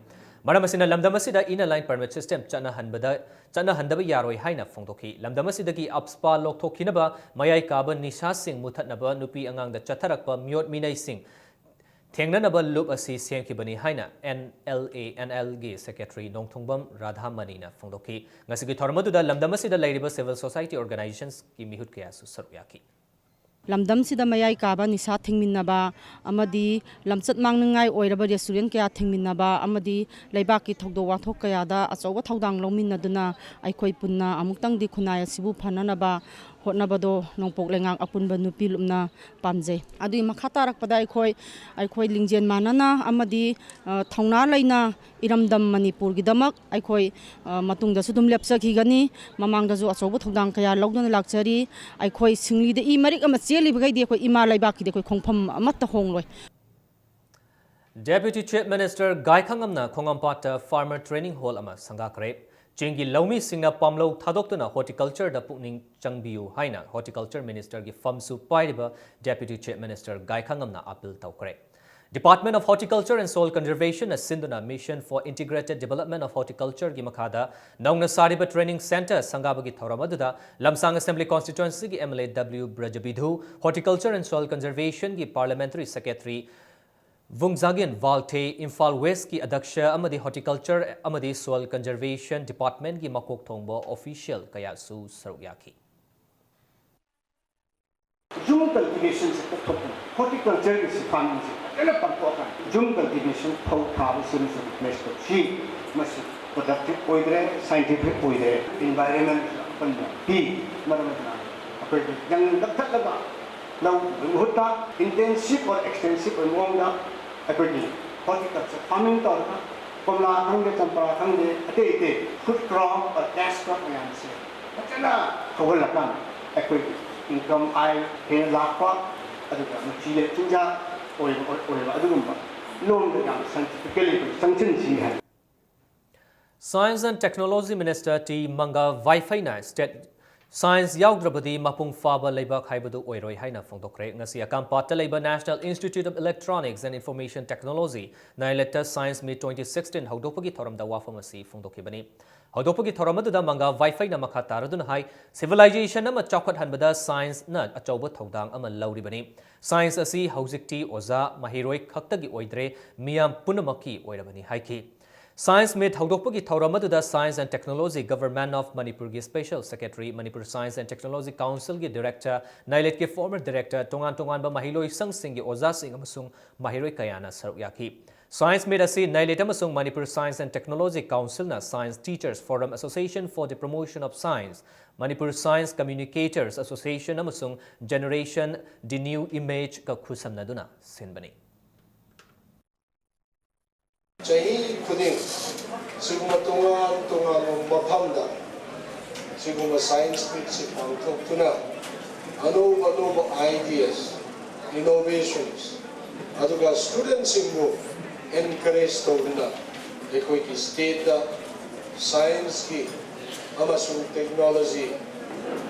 ꯃꯔꯝ ꯑꯁꯤꯅ ꯂꯝꯗꯝ ꯑꯁꯤꯗ inner line permit system ꯆꯠꯅꯍꯟꯕꯗ, ꯆꯠꯅꯍꯟꯗꯕ ꯌꯥꯔꯣꯏ ꯍꯥꯏꯅ ꯐꯣꯡꯗꯣꯛꯈꯤ꯫ ꯂꯝꯗꯝ ꯑꯁꯤꯗꯒꯤ AFSPA ꯂꯧꯊꯣꯛꯈꯤꯅꯕ, ꯃꯌꯥꯏ ꯀꯥꯕ ꯅꯤꯁꯥꯁꯤꯡ ꯃꯨꯊꯠꯅꯕ, ꯅꯨꯄꯤ ꯑꯉꯥꯡꯗ ꯆꯠꯊꯔꯛꯄ ꯃꯤꯑꯣꯠ ꯃꯤꯅꯩꯁꯤꯡ ꯊꯦꯡꯅꯅꯕ ꯂꯨꯞ ꯑꯁꯤ ꯁꯦꯝꯈꯤꯕꯅꯤ ꯍꯥꯏꯅ NLANLꯒꯤ secretary ꯅꯣꯡꯊꯣꯡꯕꯝ ꯔꯥꯙꯥꯃꯅꯤꯅ ꯐꯣꯡꯗꯣꯛꯈꯤ꯫ ꯉꯁꯤꯒꯤ ꯊꯧꯔꯝ ꯑꯗꯨꯗ ꯂꯝꯗꯝ ꯑꯁꯤꯗ ꯂꯩꯔꯤꯕ civil society organizationsꯀꯤ ꯃꯤꯍꯨꯠ ꯀꯌꯥꯁꯨ ꯁꯔꯨꯛ ꯌꯥꯈꯤ꯫ ꯂꯝꯗꯝꯁꯤꯗ ꯃꯌꯥꯏ ꯀꯥꯕ ꯅꯤꯁꯥ ꯊꯤꯡꯃꯤꯟꯅꯕ ꯑꯃꯗꯤ ꯂꯝꯆꯠ ꯃꯥꯡꯅꯤꯡꯉꯥꯏ ꯑꯣꯏꯔꯕ restaurant ꯀꯌꯥ ꯊꯤꯡꯃꯤꯟꯅꯕ ꯑꯃꯗꯤ ꯂꯩꯕꯥꯛꯀꯤ ꯊꯧꯗꯣꯛ ꯋꯥꯊꯣꯛ ꯀꯌꯥꯗ ꯑꯆꯧꯕ ꯊꯧꯗꯥꯡ ꯂꯧꯃꯤꯟꯅꯗꯨꯅ ꯑꯩꯈꯣꯏ ꯄꯨꯟꯅ ꯑꯃꯨꯛꯇꯪꯗꯤ ꯈꯨꯟꯅꯥꯏ ꯑꯁꯤꯕꯨ ꯐꯅꯅꯕ ꯍꯣꯠꯅꯕꯗꯣ ꯅꯣꯡꯄꯣꯛ ꯂꯩꯉꯥꯛ ꯑꯄꯨꯟꯕ ꯅꯨꯄꯤ ꯂꯨꯞꯅ ꯄꯥꯝꯖꯩ꯫ ꯑꯗꯨꯒꯤ ꯃꯈꯥ ꯇꯥꯔꯛꯄꯗ ꯑꯩꯈꯣꯏ, ꯑꯩꯈꯣꯏ ꯂꯤꯡꯖꯦꯜ ꯃꯥꯟꯅꯅ ꯑꯃꯗꯤ, ꯑ, ꯊꯧꯅꯥ ꯂꯩꯅ ꯏꯔꯝꯗꯝ ꯃꯅꯤꯄꯨꯔꯒꯤꯗꯃꯛ ꯑꯩꯈꯣꯏ, ꯑ, ꯃꯇꯨꯡꯗꯁꯨ ꯑꯗꯨꯝ ꯂꯦꯞꯆꯈꯤꯒꯅꯤ꯫ ꯃꯃꯥꯡꯗꯁꯨ ꯑꯆꯧꯕ ꯊꯧꯗꯥꯡ ꯀꯌꯥ ꯂꯧꯗꯨꯅ ꯂꯥꯛꯆꯔꯤ꯫ ꯑꯩꯈꯣꯏ ꯁꯤꯡꯂꯤꯗ ꯏ ꯃꯔꯤꯛ ꯑꯃ ꯆꯦꯜꯂꯤꯕꯈꯩꯗꯤ ꯑꯩꯈꯣꯏ ꯏꯃꯥ ꯂꯩꯕꯥꯛꯀꯤꯗꯤ ꯑꯩꯈꯣꯏ ꯈꯣꯡꯐꯝ ꯑꯃꯠꯇ ꯍꯣꯡꯂꯣꯏ꯫ Deputy Chief Minister ꯒꯥꯏꯈꯪꯉꯝꯅ ꯈꯣꯡꯉꯥꯝꯄꯥꯠꯇ Farmer Training Hall ꯑꯃ ꯁꯪꯒꯥꯈ꯭ꯔꯦ꯫ ꯆꯤꯡꯒꯤ ꯂꯧꯃꯤꯁꯤꯡꯅ ꯄꯥꯝꯂꯧ ꯊꯥꯗꯣꯛꯇꯨꯅ ꯍꯣꯔꯇꯤꯀꯜꯆꯔꯗ ꯄꯨꯛꯅꯤꯡ ꯆꯪꯕꯤꯌꯨ ꯍꯥꯏꯅ ꯍꯣꯔꯇꯤꯀꯜꯆꯔ ꯃꯤꯅꯤꯁꯇꯔꯒꯤ ꯐꯝꯁꯨ ꯄꯥꯏꯔꯤꯕ ꯗꯦꯄ꯭ꯌꯨꯇꯤ ꯆꯤꯐ ꯃꯤꯅꯤꯁꯇꯔ ꯒꯥꯏꯈꯥꯉꯝꯅ ꯑꯥꯄꯤꯜ ꯇꯧꯈ꯭ꯔꯦ꯫ Department of Horticulture and Soil Conservationꯅ ꯁꯤꯟꯗꯨꯅ Mission for Integrated Development of Horticultureꯒꯤ ꯃꯈꯥꯗ ꯅꯧꯅ ꯁꯥꯔꯤꯕ training centre ꯁꯪꯒꯥꯕꯒꯤ ꯊꯧꯔꯝ ꯑꯗꯨꯗ ꯂꯝꯁꯥꯡ Assembly Constituencyꯒꯤ MLA W Brajabidhu, Horticulture and Soil Conservationꯒꯤ Parliamentary Secretary Vungzagin ꯚꯥꯜꯊꯦ, Imphal Westꯀꯤ ꯑꯗ꯭ꯌꯛꯁ ꯑꯃꯗꯤ Horticulture ꯑꯃꯗꯤ Soil Conservation Departmentꯀꯤ ꯃꯀꯣꯛ ꯊꯣꯡꯕ official ꯀꯌꯥꯁꯨ ꯁꯔꯨꯛ ꯌꯥꯈꯤ꯫ ꯌꯨꯝ ꯀꯜꯇꯤꯚꯦꯁꯟꯁꯦ ꯀꯣꯛꯊꯣꯛꯇꯅ ꯍꯣꯔꯇꯤꯀꯜꯆꯔꯒꯤ ꯁꯤ ꯐꯥꯔꯃꯤꯡꯁꯦ ꯐꯖꯅ ꯄꯥꯡꯊꯣꯛꯑꯀꯥꯟꯗ ꯌꯨꯝ ꯀꯜꯇꯤꯚꯦꯁꯟ ꯐꯧ ꯊꯥꯕꯁꯤꯃꯁꯨ ꯔꯤꯄ꯭ꯂꯦꯁ ꯇꯧꯁꯤ꯫ ꯃꯁꯤ ꯄ꯭ꯔꯗꯛꯇꯤꯚ ꯑꯣꯏꯗ꯭ꯔꯦ, ꯁꯥꯏꯟꯇꯤꯐꯤꯛ ꯑꯣꯏꯗ꯭ꯔꯦ, ꯏꯟꯚꯥꯏꯔꯟꯃꯦꯟꯗꯁꯨ ꯑꯄꯟꯕ ꯄꯤ꯫ ꯃꯔꯝ ꯑꯗꯨꯅ ꯑꯩꯈꯣꯏꯒꯤ ꯌꯪ ꯀꯛꯊꯠꯂꯒ ꯂꯧ ꯎꯕꯒꯤ ꯃꯍꯨꯠꯇ ꯏꯟꯇꯦꯟꯁꯤꯚ ꯑꯣꯔ ꯑꯦꯛꯁꯇꯦꯟꯁꯤꯚ ꯑꯣꯏꯕ ꯃꯑꯣꯡꯗ ꯑꯩꯈꯣꯏꯒꯤ ꯍꯣꯔꯇꯤꯀꯜꯆꯔ ꯐꯥꯔꯃꯤꯡ ꯇꯧꯔꯒ ꯀꯣꯝꯂꯥ ꯈꯪꯗꯦ, ꯆꯝꯄ꯭ꯔꯥ ꯈꯪꯗꯦ, ꯑꯇꯩ ꯑꯇꯩ fruit crop or cash crop ꯃꯌꯥꯝꯁꯦ ꯐꯖꯅ ꯍꯧꯍꯜꯂꯀꯥꯟꯗ ꯑꯩꯈꯣꯏꯒꯤ ꯏꯟꯀꯝ, ꯑꯥꯏ ꯍꯦꯟꯅ ꯂꯥꯛꯄ, ꯑꯗꯨꯒ ꯃꯆꯤꯟꯖꯥꯛ ꯑꯣꯏꯕ ꯑꯣꯏꯕ ꯑꯗꯨꯒꯨꯝꯕ ꯂꯣꯝꯗ ꯌꯥꯝ ꯁꯥꯏꯟꯇꯤꯐꯤꯀꯦꯜꯂꯤ ꯑꯩꯈꯣꯏ ꯆꯪꯁꯤꯟꯁꯤ ꯍꯥꯏ꯫ Science and Technology Minister ꯇꯤ ꯃꯪꯒꯥ ꯚꯥꯏꯐꯩꯅ state science ꯌꯥꯎꯗ꯭ꯔꯕꯗꯤ ꯃꯄꯨꯡ ꯐꯥꯕ ꯂꯩꯕꯥꯛ ꯍꯥꯏꯕꯗꯨ ꯑꯣꯏꯔꯣꯏ ꯍꯥꯏꯅ ꯐꯣꯡꯗꯣꯛꯈ꯭ꯔꯦ꯫ ꯉꯁꯤ ꯑꯀꯥꯝꯄꯥꯠꯇ ꯂꯩꯕ National Institute of Electronics and Information Technology, NIELIT ꯇ Science Meet twenty sixteen ꯍꯧꯗꯣꯛꯄꯒꯤ ꯊꯧꯔꯝꯗ ꯋꯥꯐꯝ ꯑꯁꯤ ꯐꯣꯡꯗꯣꯛꯈꯤꯕꯅꯤ꯫ ꯍꯧꯗꯣꯛꯄꯒꯤ ꯊꯧꯔꯝ ꯑꯗꯨꯗ ꯃꯪꯒꯥ ꯚꯥꯏꯐꯩꯅ ꯃꯈꯥ ꯇꯥꯔꯗꯨꯅ ꯍꯥꯏ, civilization ꯑꯃ ꯆꯥꯎꯈꯠꯍꯟꯕꯗ scienceꯅ ꯑꯆꯧꯕ ꯊꯧꯗꯥꯡ ꯑꯃ ꯂꯧꯔꯤꯕꯅꯤ꯫ Science ꯑꯁꯤ ꯍꯧꯖꯤꯛꯇꯤ ꯑꯣꯖꯥ, ꯃꯍꯩꯔꯣꯏ ꯈꯛꯇꯒꯤ ꯑꯣꯏꯗ꯭ꯔꯦ, ꯃꯤꯌꯥꯝ ꯄꯨꯝꯅꯃꯛꯀꯤ ꯑꯣꯏꯔꯕꯅꯤ ꯍꯥꯏꯈꯤ꯫ Science Meet ꯍꯧꯗꯣꯛꯄꯒꯤ ꯊꯧꯔꯝ ꯑꯗꯨꯗ Science and Technology Government of ꯃꯅꯤꯄꯨꯔꯒꯤ Special Secretary, Manipur Science and Technology Councilꯒꯤ Director, NIELITꯀꯤ former Director, ꯇꯣꯉꯥꯟ ꯇꯣꯉꯥꯟꯕ ꯃꯍꯩꯂꯣꯏ ꯁꯪꯁꯤꯡꯒꯤ ꯑꯣꯖꯥꯁꯤꯡ ꯑꯃꯁꯨꯡ ꯃꯍꯩꯔꯣꯏ ꯀꯌꯥꯅ ꯁꯔꯨꯛ ꯌꯥꯈꯤ꯫ Science Meet ꯑꯁꯤ NIELIT ꯑꯃꯁꯨꯡ Manipur Science and Technology Councilꯅ Science Teachers Forum, Association for the Promotion of Science, Manipur Science Communicators Association ꯑꯃꯁꯨꯡ Generation the New Imageꯀ ꯈꯨꯠꯁꯝꯅꯗꯨꯅ ꯁꯤꯟꯕꯅꯤ꯫ ꯆꯍꯤ ꯈꯨꯗꯤꯡ ꯁꯤꯒꯨꯝꯕ ꯇꯣꯉꯥꯟ ꯇꯣꯉꯥꯟꯕ ꯃꯐꯝꯗ ꯁꯤꯒꯨꯝꯕ Science Meetꯁꯤ ꯄꯥꯡꯊꯣꯛꯇꯨꯅ ꯑꯅꯧ ꯑꯅꯧꯕ ideas, innovations, ꯑꯗꯨꯒ studentꯁꯤꯡꯕꯨ encourage ꯇꯧꯗꯨꯅ ꯑꯩꯈꯣꯏꯒꯤ stateꯇ Science ꯀꯤ ꯑꯃꯁꯨꯡ technology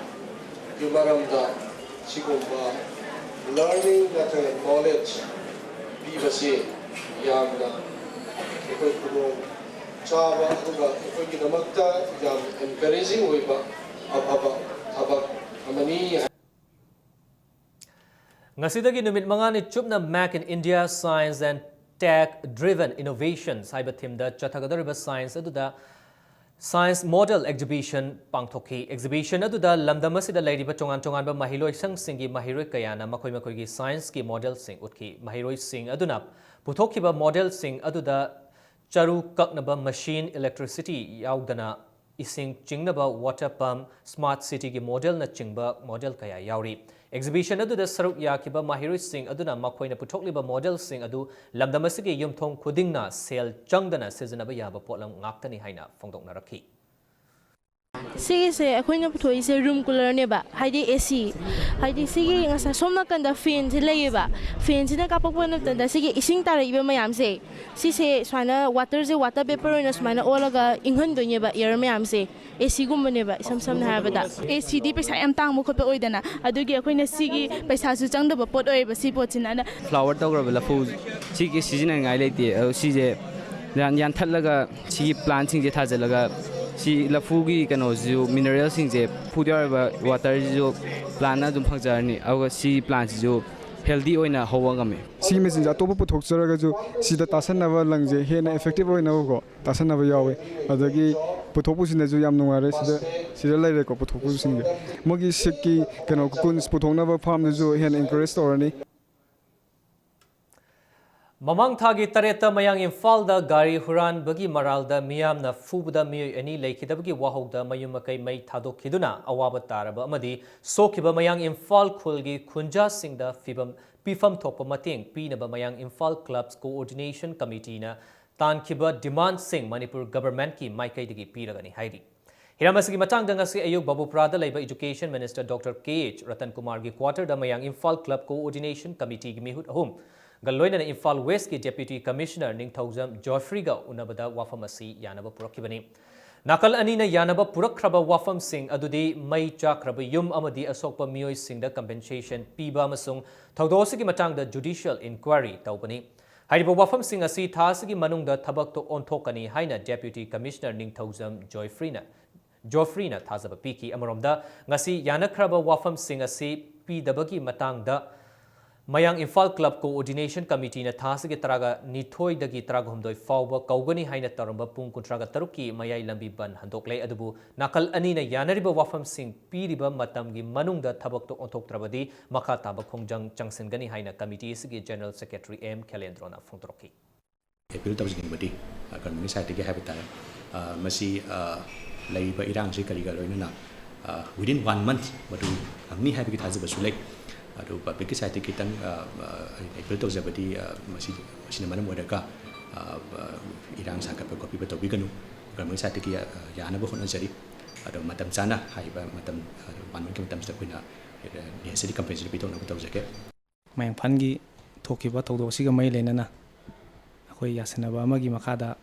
ꯒꯤ ꯃꯔꯝꯗ ꯁꯤꯒꯨꯝꯕ learning ꯅꯠꯇ꯭ꯔꯒ knowledge ꯄꯤꯕꯁꯤ ꯌꯥꯝꯅ ꯑꯩꯈꯣꯏ ꯈꯨꯗꯣꯡ ꯆꯥꯕ ꯑꯗꯨꯒ ꯑꯩꯈꯣꯏꯒꯤꯗꯃꯛꯇ ꯌꯥꯝ encouraging ꯑꯣꯏꯕ ꯑꯐꯕ ꯊꯕꯛ ꯑꯃꯅꯤ꯫ ꯉꯁꯤꯗꯒꯤ ꯅꯨꯃꯤꯠ ꯃꯉꯥꯅꯤ ꯆꯨꯞꯅ Make in India Science and Tech Driven Innovations ꯍꯥꯏꯕ theme ꯗ ꯆꯠꯊꯒꯗꯧꯔꯤꯕ science ꯑꯗꯨꯗ science model exhibition ꯄꯥꯡꯊꯣꯛꯈꯤ꯫ Exhibition ꯑꯗꯨꯗ ꯂꯝꯗꯝ ꯑꯁꯤꯗ ꯂꯩꯔꯤꯕ ꯇꯣꯉꯥꯟ ꯇꯣꯉꯥꯟꯕ ꯃꯍꯩꯂꯣꯏꯁꯪꯁꯤꯡꯒꯤ ꯃꯍꯩꯔꯣꯏ ꯀꯌꯥꯅ ꯃꯈꯣꯏ ꯃꯈꯣꯏꯒꯤ science ꯀꯤ model ꯁꯤꯡ ꯎꯠꯈꯤ꯫ ꯃꯍꯩꯔꯣꯏꯁꯤꯡ ꯑꯗꯨꯅ ꯄꯨꯊꯣꯛꯈꯤꯕ model ꯁꯤꯡ ꯑꯗꯨꯗ ꯆꯔꯨ ꯀꯛꯅꯕ machine, electricity ꯌꯥꯎꯗꯅ ꯏꯁꯤꯡ ꯆꯤꯡꯅꯕ water pump, smart city ꯒꯤ model ꯅꯆꯤꯡꯕ model ꯀꯌꯥ ꯌꯥꯎꯔꯤ꯫ Exhibition ꯑꯗꯨꯗ ꯁꯔꯨꯛ ꯌꯥꯈꯤꯕ ꯃꯍꯩꯔꯣꯏꯁꯤꯡ ꯑꯗꯨꯅ ꯃꯈꯣꯏꯅ ꯄꯨꯊꯣꯛꯂꯤꯕ model ꯁꯤꯡ ꯑꯗꯨ ꯂꯝꯗꯝ ꯑꯁꯤꯒꯤ ꯌꯨꯝꯊꯣꯡ ꯈꯨꯗꯤꯡꯅ ꯁꯦꯜ ꯆꯪꯗꯅ ꯁꯤꯖꯤꯟꯅꯕ ꯌꯥꯕ ꯄꯣꯠꯂꯝ ꯉꯥꯛꯇꯅꯤ ꯍꯥꯏꯅ ꯐꯣꯡꯗꯣꯛꯅꯔꯛꯈꯤ꯫ ꯁꯤꯒꯤꯁꯦ ꯑꯩꯈꯣꯏꯅ ꯄꯨꯊꯣꯛꯏꯁꯦ room cooler ꯅꯦꯕ, ꯍꯥꯏꯗꯤ AC꯫ ꯍꯥꯏꯗꯤ ꯁꯤꯒꯤ ꯉꯁꯥꯏ ꯁꯣꯝ ꯅꯥꯀꯟꯗ fan ꯁꯦ ꯂꯩꯌꯦꯕ, fan ꯁꯤꯅ ꯀꯥꯞꯄꯛꯄ ꯃꯇꯝꯗ ꯁꯤꯒꯤ ꯏꯁꯤꯡ ꯇꯥꯔꯛꯏꯕ ꯃꯌꯥꯝꯁꯦ, ꯁꯤꯁꯦ ꯁꯨꯃꯥꯏꯅ water ꯁꯦ water vapour ꯑꯣꯏꯅ ꯁꯨꯃꯥꯏꯅ ꯑꯣꯜꯂꯒ ꯏꯪꯍꯟꯗꯣꯏꯅꯦꯕ, air ꯃꯌꯥꯝꯁꯦ꯫ AC ꯒꯨꯝꯕꯅꯦꯕ, ꯏꯁꯝ ꯁꯝꯅ ꯍꯥꯏꯔꯕꯗ꯫ AC ꯗꯤ ꯄꯩꯁꯥ ꯌꯥꯝ ꯇꯥꯡꯕ ꯈꯣꯠꯄ ꯑꯣꯏꯗꯅ, ꯑꯗꯨꯒꯤ ꯑꯩꯈꯣꯏꯅ ꯁꯤꯒꯤ ꯄꯩꯁꯥꯁꯨ ꯆꯪꯗꯕ ꯄꯣꯠ ꯑꯣꯏꯌꯦꯕ ꯁꯤ ꯄꯣꯠꯁꯤꯅ꯫ ꯑꯗ flower ꯇꯧꯈ꯭ꯔꯕ ꯂꯐꯨ ꯁꯤꯒꯤ ꯁꯤꯖꯤꯟꯅꯅꯤꯡꯉꯥꯏ ꯂꯩꯇꯦ꯫ ꯑꯗꯣ ꯁꯤꯁꯦ ꯌꯥꯟ- ꯌꯥꯟꯊꯠꯂꯒ ꯁꯤꯒꯤ plant ꯁꯤꯡꯁꯦ ꯊꯥꯖꯤꯜꯂꯒ ꯁꯤ ꯂꯐꯨꯒꯤ ꯀꯩꯅꯣꯁꯤꯁꯨ, mineral ꯁꯤꯡꯁꯦ, ꯂꯐꯨꯗ ꯌꯥꯎꯔꯤꯕ water ꯁꯤꯁꯨ plant ꯅ ꯑꯗꯨꯝ ꯐꯪꯖꯔꯅꯤ꯫ ꯑꯗꯨꯒ ꯁꯤ plant ꯁꯤꯁꯨ healthy ꯑꯣꯏꯅ ꯍꯧꯕ ꯉꯝꯃꯤ꯫ ꯁꯤꯒꯤ ꯃꯦꯆꯤꯟꯁꯦ ꯑꯇꯣꯞꯄ ꯄꯨꯊꯣꯛꯆꯔꯒꯁꯨ ꯁꯤꯗ ꯇꯥꯁꯟꯅꯕ ꯂꯪꯁꯦ ꯍꯦꯟꯅ effective ꯑꯣꯏꯅꯕꯀꯣ ꯇꯥꯁꯟꯅꯕ ꯌꯥꯎꯋꯦ꯫ ꯑꯗꯒꯤ ꯄꯨꯊꯣꯛ ꯄꯨꯁꯤꯟꯗꯁꯨ ꯌꯥꯝ ꯅꯨꯡꯉꯥꯏꯔꯦ꯫ ꯁꯤꯗ ꯁꯤꯗ ꯂꯩꯔꯦꯀꯣ ꯄꯨꯊꯣꯛ ꯄꯨꯁꯤꯟꯒꯤ꯫ ꯃꯣꯏꯒꯤ ꯁꯤꯠꯀꯤ ꯀꯩꯅꯣ cocoons ꯄꯨꯊꯣꯛꯅꯕ farm ꯗꯁꯨ ꯍꯦꯟꯅ encourage ꯇꯧꯔꯅꯤ꯫ ꯃꯃꯥꯡ ꯊꯥꯒꯤ ꯇꯔꯦꯠꯇ ꯃꯌꯥꯡ ꯏꯝꯐꯥꯜꯗ ꯒꯥꯔꯤ ꯍꯨꯔꯥꯟꯕꯒꯤ ꯃꯔꯥꯜꯗ ꯃꯤꯌꯥꯝꯅ ꯐꯨꯕꯗ ꯃꯤꯑꯣꯏ ꯑꯅꯤ ꯂꯩꯈꯤꯗꯕꯒꯤ ꯋꯥꯍꯧꯗ ꯃꯌꯨꯝ ꯃꯀꯩ ꯃꯩ ꯊꯥꯗꯣꯛꯈꯤꯗꯨꯅ ꯑꯋꯥꯕ ꯇꯥꯔꯕ ꯑꯃꯗꯤ ꯁꯣꯛꯈꯤꯕ ꯃꯌꯥꯡ ꯏꯝꯐꯥꯜ ꯈꯨꯜꯒꯤ ꯈꯨꯟꯖꯥꯁꯤꯡꯗ ꯐꯤꯕꯝ ꯄꯤꯐꯝ ꯊꯣꯛꯄ ꯃꯇꯦꯡ ꯄꯤꯅꯕ ꯃꯌꯥꯡ ꯏꯝꯐꯥꯜ clubs coordination committee ꯅ ꯇꯥꯟꯈꯤꯕ demand ꯁꯤꯡ ꯃꯅꯤꯄꯨꯔ government ꯀꯤ ꯃꯥꯏꯀꯩꯗꯒꯤ ꯄꯤꯔꯒꯅꯤ ꯍꯥꯏꯔꯤ꯫ ꯍꯤꯔꯝ ꯑꯁꯤꯒꯤ ꯃꯇꯥꯡꯗ ꯉꯁꯤ ꯑꯌꯨꯛ ꯕꯕꯨꯄꯨꯔꯥꯗ ꯂꯩꯕ education minister Doctor K H Ratan ꯀꯨꯃꯥꯔꯒꯤ quarter ꯗ ꯃꯌꯥꯡ ꯏꯝꯐꯥꯜ club coordination committee ꯒꯤ ꯃꯤꯍꯨꯠ ꯑꯍꯨꯝꯒ ꯂꯣꯏꯅꯅ ꯏꯝꯐꯥꯜ West ꯀꯤ deputy commissioner ꯅꯤꯡꯊꯧꯖꯝ ꯖꯣꯐ꯭ꯔꯤꯒ ꯎꯅꯕꯗ ꯋꯥꯐꯝ ꯑꯁꯤ ꯌꯥꯅꯕ ꯄꯨꯔꯛꯈꯤꯕꯅꯤ꯫ ꯅꯥꯀꯜ ꯑꯅꯤꯅ ꯌꯥꯅꯕ ꯄꯨꯔꯛꯈ꯭ꯔꯕ ꯋꯥꯐꯝꯁꯤꯡ ꯑꯗꯨꯗꯤ ꯃꯩ ꯆꯥꯛꯈ꯭ꯔꯕ ꯌꯨꯝ ꯑꯃꯗꯤ ꯑꯁꯣꯛꯄ ꯃꯤꯑꯣꯏꯁꯤꯡꯗ compensation ꯄꯤꯕ ꯑꯃꯁꯨꯡ ꯊꯧꯗꯣꯛ ꯑꯁꯤꯒꯤ ꯃꯇꯥꯡꯗ judicial inquiry ꯇꯧꯕꯅꯤ꯫ ꯍꯥꯏꯔꯤꯕ ꯋꯥꯐꯝꯁꯤꯡ ꯑꯁꯤ ꯊꯥ ꯑꯁꯤꯒꯤ ꯃꯅꯨꯡꯗ ꯊꯕꯛꯇ ꯑꯣꯟꯊꯣꯛꯀꯅꯤ ꯍꯥꯏꯅ Deputy Commissioner ꯅꯤꯡꯊꯧꯖꯝ ꯖꯣꯏꯐ꯭ꯔꯤꯅ, ꯖꯣꯐ꯭ꯔꯤꯅ ꯊꯥꯖꯕ ꯄꯤꯈꯤ꯫ ꯑꯃꯔꯣꯝꯗ, ꯉꯁꯤ ꯌꯥꯅꯈ꯭ꯔꯕ ꯋꯥꯐꯝꯁꯤꯡ ꯑꯁꯤ ꯄꯤꯗꯕꯒꯤ ꯃꯇꯥꯡꯗ ꯃꯌꯥꯡ ꯏꯝꯐꯥꯜ Club Coordination Committeeꯅ ꯊꯥ ꯑꯁꯤꯒꯤ ꯇꯔꯥꯒ ꯅꯤꯊꯣꯏꯗꯒꯤ ꯇꯔꯥꯒ ꯍꯨꯝꯗꯣꯏ ꯐꯥꯎꯕ ꯀꯧꯒꯅꯤ ꯍꯥꯏꯅ ꯇꯧꯔꯝꯕ ꯄꯨꯡ ꯀꯨꯟꯊ꯭ꯔꯥꯒ ꯇꯔꯨꯛꯀꯤ ꯃꯌꯥꯏ ꯂꯝꯕꯤ ꯕꯟ ꯍꯟꯗꯣꯛꯂꯦ꯫ ꯑꯗꯨꯕꯨ ꯅꯥꯀꯜ ꯑꯅꯤꯅ ꯌꯥꯅꯔꯤꯕ ꯋꯥꯐꯝꯁꯤꯡ ꯄꯤꯔꯤꯕ ꯃꯇꯝꯒꯤ ꯃꯅꯨꯡꯗ ꯊꯕꯛꯇ ꯑꯣꯟꯊꯣꯛꯇ꯭ꯔꯕꯗꯤ ꯃꯈꯥ ꯇꯥꯕ ꯈꯣꯡꯖꯪ ꯆꯪꯁꯤꯟꯒꯅꯤ ꯍꯥꯏꯅ committee ꯑꯁꯤꯒꯤ General Secretary ꯑꯦꯝ ꯈꯦꯂꯦꯟꯗ꯭ꯔꯣꯅ ꯐꯣꯡꯗꯣꯔꯛꯈꯤ꯫ ꯑꯦꯄꯤꯜ ꯇꯧꯖꯅꯤꯡꯕꯗꯤ, ꯑ, ꯒꯚꯔꯟꯃꯦꯟꯒꯤ ꯁꯥꯏꯠꯇꯒꯤ ꯍꯥꯏꯕ ꯇꯥꯔꯦ, ꯑ, ꯃꯁꯤ, ꯑ, ꯂꯩꯔꯤꯕ ꯏꯔꯥꯡꯁꯤ ꯀꯔꯤꯒ ꯂꯣꯏꯅꯅ, ꯑ, within one month ꯃꯗꯨ ꯐꯪꯅꯤ ꯍꯥꯏꯕꯒꯤ ꯊꯥꯖꯕꯁꯨ ꯂꯩ꯫ ꯑꯗꯨ ꯄꯕ꯭ꯂꯤꯛꯀꯤ ꯁꯥꯏꯠꯇꯒꯤ ꯈꯤꯇꯪ, ꯑ, ꯑ, ꯑꯩꯅ ꯑꯦꯄꯤꯜ ꯇꯧꯖꯕꯗꯤ, ꯑ, ꯃꯁꯤ, ꯃꯁꯤꯅ ꯃꯔꯝ ꯑꯣꯏꯔꯒ, ꯑ, ꯑ, ꯏꯔꯥꯡ ꯁꯥꯒꯠꯄ ꯈꯣꯠꯄꯤꯕ ꯇꯧꯕꯤꯒꯅꯨ꯫ ꯒꯚꯔꯟꯃꯦꯟꯒꯤ ꯁꯥꯏꯠꯇꯒꯤ, ꯑ, ꯌꯥꯅꯕ ꯍꯣꯠꯅꯖꯔꯤ꯫ ꯑꯗꯣ ꯃꯇꯝ ꯆꯥꯅ ꯍꯥꯏꯔꯤꯕ ꯃꯇꯝ, ꯑ, one monthꯒꯤ ꯃꯇꯝꯁꯤꯗ ꯑꯩꯈꯣꯏꯅ, ꯑ, necessary compensation ꯄꯤꯊꯣꯛꯅꯕ ꯇꯧꯖꯒꯦ꯫ ꯃꯌꯥꯡ ꯏꯝꯐꯥꯜꯒꯤ ꯊꯣꯛꯈꯤꯕ ꯊꯧꯗꯣꯛ ꯑꯁꯤꯒ ꯃꯔꯤ ꯂꯩꯅꯅ ꯑꯩꯈꯣꯏ ꯌꯥꯁꯤꯟꯅꯕ ꯑꯃꯒꯤ ꯃꯈꯥꯗ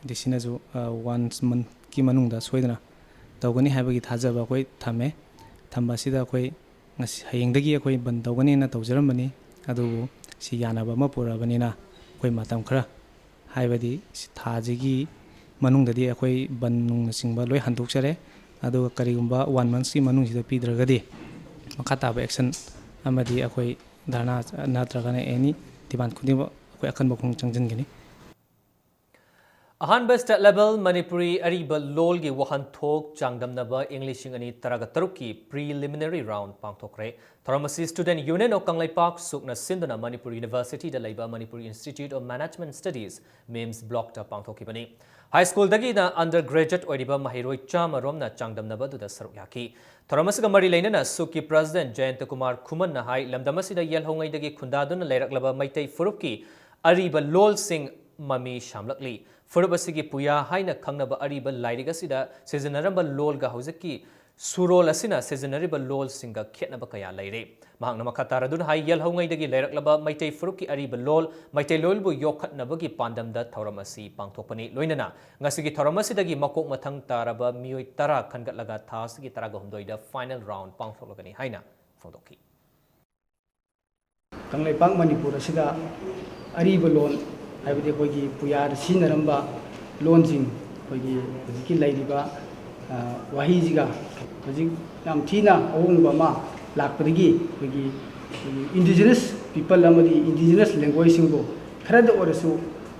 ꯗꯤ ꯁꯤꯅꯁꯨ, ꯑ, one monthꯀꯤ ꯃꯅꯨꯡꯗ ꯁꯣꯏꯗꯅ ꯇꯧꯒꯅꯤ ꯍꯥꯏꯕꯒꯤ ꯊꯥꯖꯕ ꯑꯩꯈꯣꯏ ꯊꯝꯃꯦ꯫ ꯊꯝꯕ ꯑꯁꯤꯗ ꯑꯩꯈꯣꯏ ꯉꯁꯤ, ꯍꯌꯦꯡꯗꯒꯤ ꯑꯩꯈꯣꯏ ꯕꯟ ꯇꯧꯒꯅꯤꯅ ꯇꯧꯖꯔꯝꯕꯅꯤ, ꯑꯗꯨꯕꯨ ꯁꯤ ꯌꯥꯅꯕ ꯑꯃ ꯄꯨꯔꯛꯑꯕꯅꯤꯅ ꯑꯩꯈꯣꯏ ꯃꯇꯝ ꯈꯔ, ꯍꯥꯏꯕꯗꯤ ꯁꯤ ꯊꯥꯁꯤꯒꯤ ꯃꯅꯨꯡꯗꯗꯤ ꯑꯩꯈꯣꯏ ꯕꯟ ꯅꯨꯡꯅꯆꯤꯡꯕ ꯂꯣꯏ ꯍꯟꯗꯣꯛꯆꯔꯦ꯫ ꯑꯗꯨꯒ ꯀꯔꯤꯒꯨꯝꯕ one monthꯀꯤ ꯃꯅꯨꯡꯁꯤꯗ ꯄꯤꯗ꯭ꯔꯒꯗꯤ ꯃꯈꯥ ꯇꯥꯕ action ꯑꯃꯗꯤ ꯑꯩꯈꯣꯏ ꯙꯔꯅꯥ ꯅꯠꯇ꯭ꯔꯒꯅ any demand ꯈꯨꯗꯤꯡꯃꯛ ꯑꯩꯈꯣꯏ ꯑꯀꯟꯕ ꯈꯣꯡ ꯆꯪꯁꯤꯟꯒꯅꯤ꯫ ꯑꯍꯥꯟꯕ state level ꯃꯅꯤꯄꯨꯔꯤ ꯑꯔꯤꯕ ꯂꯣꯜꯒꯤ ꯋꯥꯍꯟꯊꯣꯛ ꯆꯥꯡꯗꯝꯅꯕ ꯏꯪ ꯂꯤꯁꯤꯡ ꯑꯅꯤ ꯇꯔꯥꯒ ꯇꯔꯨꯛꯀꯤ preliminary round ꯄꯥꯡꯊꯣꯛꯈ꯭ꯔꯦ꯫ ꯊꯧꯔꯝ ꯑꯁꯤ Student Union of ꯀꯪꯂꯩꯄꯥꯛ ꯁꯨꯛꯅ ꯁꯤꯟꯗꯨꯅ ꯃꯅꯤꯄꯨꯔ Universityꯗ ꯂꯩꯕ Manipur Institute of Management Studies MIMS blockꯇ ꯄꯥꯡꯊꯣꯛꯈꯤꯕꯅꯤ꯫ High schoolꯗꯒꯤꯅ undergraduate ꯑꯣꯏꯔꯤꯕ ꯃꯍꯩꯔꯣꯏ ꯆꯥꯝꯃ ꯔꯣꯝꯅ ꯆꯥꯡꯗꯝꯅꯕ ꯑꯗꯨꯗ ꯁꯔꯨꯛ ꯌꯥꯈꯤ꯫ ꯊꯧꯔꯝ ꯑꯁꯤꯒ ꯃꯔꯤ ꯂꯩꯅꯅ ꯁꯨꯛꯀꯤ President ꯖꯌꯟꯇ ꯀꯨꯃꯥꯔ ꯈꯨꯃꯟꯅ ꯍꯥꯏ, ꯂꯝꯗꯝ ꯑꯁꯤꯗ ꯌꯦꯜꯍꯧꯉꯩꯗꯒꯤ ꯈꯨꯟꯗꯥꯗꯨꯅ ꯂꯩꯔꯛꯂꯕ ꯃꯩꯇꯩ ꯐꯨꯔꯨꯞꯀꯤ ꯑꯔꯤꯕ ꯂꯣꯜꯁꯤꯡ ꯃꯃꯤ ꯁꯥꯝꯂꯛꯂꯤ꯫ ꯐꯨꯔꯨꯞ ꯑꯁꯤꯒꯤ ꯄꯨꯌꯥ ꯍꯥꯏꯅ ꯈꯪꯅꯕ ꯑꯔꯤꯕ ꯂꯥꯏꯔꯤꯛ ꯑꯁꯤꯗ ꯁꯤꯖꯤꯟꯅꯔꯝꯕ ꯂꯣꯜꯒ ꯍꯧꯖꯤꯛꯀꯤ ꯁꯨꯔꯣꯜ ꯑꯁꯤꯅ ꯁꯤꯖꯤꯟꯅꯔꯤꯕ ꯂꯣꯜꯁꯤꯡꯒ ꯈꯦꯠꯅꯕ ꯀꯌꯥ ꯂꯩꯔꯦ꯫ ꯃꯍꯥꯛꯅ ꯃꯈꯥ ꯇꯥꯔꯗꯨꯅ ꯍꯥꯏ, ꯌꯦꯜꯍꯧꯉꯩꯗꯒꯤ ꯂꯩꯔꯛꯂꯕ ꯃꯩꯇꯩ ꯐꯨꯔꯨꯞꯀꯤ ꯑꯔꯤꯕ ꯂꯣꯜ, ꯃꯩꯇꯩꯂꯣꯟꯕꯨ ꯌꯣꯛꯈꯠꯅꯕꯒꯤ ꯄꯥꯟꯗꯝꯗ ꯊꯧꯔꯝ ꯑꯁꯤ ꯄꯥꯡꯊꯣꯛꯄꯅꯤ꯫ ꯂꯣꯏꯅꯅ ꯉꯁꯤꯒꯤ ꯊꯧꯔꯝ ꯑꯁꯤꯗꯒꯤ ꯃꯀꯣꯛ ꯃꯊꯪ ꯇꯥꯔꯕ ꯃꯤꯑꯣꯏ ꯇꯔꯥ ꯈꯟꯒꯠꯂꯒ ꯊꯥ ꯑꯁꯤꯒꯤ ꯇꯔꯥꯒ ꯍꯨꯝꯗꯣꯏꯗ final round ꯄꯥꯡꯊꯣꯛꯂꯒꯅꯤ ꯍꯥꯏꯅ ꯐꯣꯡꯗꯣꯛꯈꯤ꯫ ꯀꯪꯂꯩꯄꯥꯛ ꯃꯅꯤꯄꯨꯔ ꯑꯁꯤꯗ ꯑꯔꯤꯕ ꯂꯣꯟ, ꯍꯥꯏꯕꯗꯤ ꯑꯩꯈꯣꯏꯒꯤ ꯄꯨꯌꯥꯗ ꯁꯤꯖꯤꯟꯅꯔꯝꯕ ꯂꯣꯟꯁꯤꯡ, ꯑꯩꯈꯣꯏꯒꯤ ꯍꯧꯖꯤꯛꯀꯤ ꯂꯩꯔꯤꯕ, ꯑ, ꯋꯥꯍꯩꯁꯤꯒ ꯍꯧꯖꯤꯛ ꯌꯥꯝ ꯊꯤꯅ ꯑꯍꯣꯡꯕ ꯑꯃ ꯂꯥꯛꯄꯗꯒꯤ ꯑꯩꯈꯣꯏꯒꯤ, ꯑꯩꯈꯣꯏꯒꯤ indigenous people ꯑꯃꯗꯤ indigenous languageྶꯁꯤꯡꯕꯨ ꯈꯔꯗ ꯑꯣꯏꯔꯁꯨ,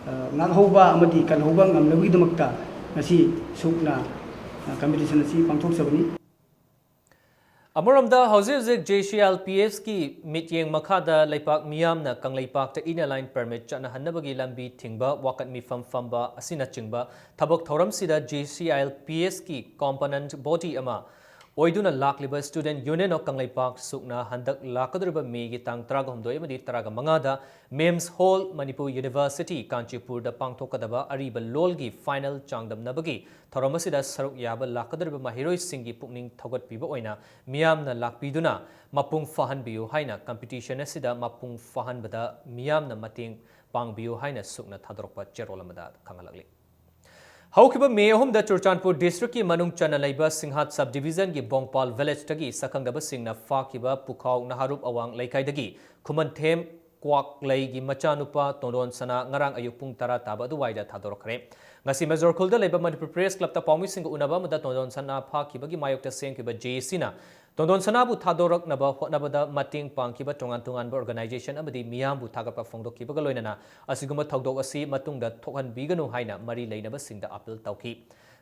ꯑ, ꯉꯥꯛꯍꯧꯕ ꯑꯃꯗꯤ ꯀꯜꯍꯧꯕ ꯉꯝꯅꯕꯒꯤꯗꯃꯛꯇ ꯉꯁꯤ ꯁꯨꯛꯅ, ꯑ, competition ꯑꯁꯤ ꯄꯥꯡꯊꯣꯛꯆꯕꯅꯤ꯫ ꯑꯃꯔꯣꯝꯗ, ꯍꯧꯖꯤꯛ ꯍꯧꯖꯤꯛ JCILPSꯀꯤ ꯃꯤꯠꯌꯦꯡ ꯃꯈꯥꯗ ꯂꯩꯄꯥꯛ ꯃꯤꯌꯥꯝꯅ ꯀꯪꯂꯩꯄꯥꯛꯇ Inner Line Permit ꯆꯠꯅꯍꯟꯅꯕꯒꯤ ꯂꯝꯕꯤ ꯊꯤꯡꯕ, ꯋꯥꯀꯠ ꯃꯤꯐꯝ ꯐꯝꯕ ꯑꯁꯤꯅꯆꯤꯡꯕ ꯊꯕꯛ ꯊꯧꯔꯝꯁꯤꯗ JCILPSꯀꯤ component body ꯑꯃ ꯑꯣꯏꯗꯨꯅ ꯂꯥꯛꯂꯤꯕ Student Union of ꯀꯪꯂꯩꯄꯥꯛ ꯁꯨꯛꯅ ꯍꯟꯗꯛ ꯂꯥꯛꯀꯗꯧꯔꯤꯕ ꯃꯦꯒꯤ ꯇꯥꯡ ꯇꯔꯥꯒ ꯍꯨꯝꯗꯣꯏ ꯑꯃꯗꯤ ꯇꯔꯥꯒ ꯃꯉꯥꯗ MIMS Hall, Manipur University, ꯀꯥꯟꯆꯤꯄꯨꯔꯗ ꯄꯥꯡꯊꯣꯛꯀꯗꯕ ꯑꯔꯤꯕ ꯂꯣꯜꯒꯤ final ꯆꯥꯡꯗꯝꯅꯕꯒꯤ ꯊꯧꯔꯝ ꯑꯁꯤꯗ ꯁꯔꯨꯛ ꯌꯥꯕ ꯂꯥꯛꯀꯗꯧꯔꯤꯕ ꯃꯍꯩꯔꯣꯏꯁꯤꯡꯒꯤ ꯄꯨꯛꯅꯤꯡ ꯊꯧꯒꯠꯄꯤꯕ ꯑꯣꯏꯅ ꯃꯤꯌꯥꯝꯅ ꯂꯥꯛꯄꯤꯗꯨꯅ ꯃꯄꯨꯡ ꯐꯥꯍꯟꯕꯤꯌꯨ ꯍꯥꯏꯅ, competition ꯑꯁꯤꯗ ꯃꯄꯨꯡ ꯐꯥꯍꯟꯕꯗ ꯃꯤꯌꯥꯝꯅ ꯃꯇꯦꯡ ꯄꯥꯡꯕꯤꯌꯨ ꯍꯥꯏꯅ ꯁꯨꯛꯅ ꯊꯥꯗꯣꯔꯛꯄ ꯆꯦꯔꯣꯜ ꯑꯃꯗ ꯈꯪꯍꯜꯂꯛꯂꯤ꯫ ꯍꯧꯈꯤꯕ ꯃꯦ ꯑꯍꯨꯝꯗ ꯆꯨꯔꯆꯥꯟꯄꯨꯔ districtꯀꯤ ꯃꯅꯨꯡ ꯆꯟꯅ ꯂꯩꯕ ꯁꯤꯡꯍꯥꯠ sub divisionꯒꯤ ꯕꯣꯡꯄꯥꯜ villageꯇꯒꯤ ꯁꯛꯈꯪꯗꯕꯁꯤꯡꯅ ꯐꯥꯈꯤꯕ ꯄꯨꯈꯥꯎ ꯅꯍꯥꯔꯨꯞ ꯑꯋꯥꯡ ꯂꯩꯀꯥꯏꯗꯒꯤ ꯈꯨꯃꯟꯊꯦꯝ ꯀ꯭ꯋꯥꯛꯂꯩꯒꯤ ꯃꯆꯥꯅꯨꯄꯥ ꯇꯣꯟꯗꯣꯟ ꯁꯅꯥ ꯉꯔꯥꯡ ꯑꯌꯨꯛ ꯄꯨꯡ ꯇꯔꯥ ꯇꯥꯕ ꯑꯗꯨꯋꯥꯏꯗ ꯊꯥꯗꯣꯔꯛꯈ꯭ꯔꯦ꯫ ꯉꯁꯤ ꯃꯦꯖꯣꯔ ꯈꯨꯜꯗ ꯂꯩꯕ ꯃꯅꯤꯄꯨꯔ Press Clubꯇ ꯄꯥꯎꯃꯤꯁꯤꯡꯒ ꯎꯅꯕ ꯑꯃꯗ ꯇꯣꯟꯗꯣꯟ ꯁꯅꯥ ꯐꯥꯈꯤꯕꯒꯤ ꯃꯥꯌꯣꯛꯇ ꯁꯦꯝꯈꯤꯕ JACꯅ ꯇꯣꯟꯗꯣꯟ ꯁꯅꯥꯕꯨ ꯊꯥꯗꯣꯔꯛꯅꯕ ꯍꯣꯠꯅꯕꯗ ꯃꯇꯦꯡ ꯄꯥꯡꯈꯤꯕ ꯇꯣꯉꯥꯟ ꯇꯣꯉꯥꯟꯕ organization ꯑꯃꯗꯤ ꯃꯤꯌꯥꯝꯕꯨ ꯊꯥꯒꯠꯄ ꯐꯣꯡꯗꯣꯛꯈꯤꯕꯒ ꯂꯣꯏꯅꯅ ꯑꯁꯤꯒꯨꯝꯕ ꯊꯧꯗꯣꯛ ꯑꯁꯤ ꯃꯇꯨꯡꯗ ꯊꯣꯛꯍꯟꯕꯤꯒꯅꯨ ꯍꯥꯏꯅ ꯃꯔꯤ ꯂꯩꯅꯕꯁꯤꯡꯗ appeal ꯇꯧꯈꯤ꯫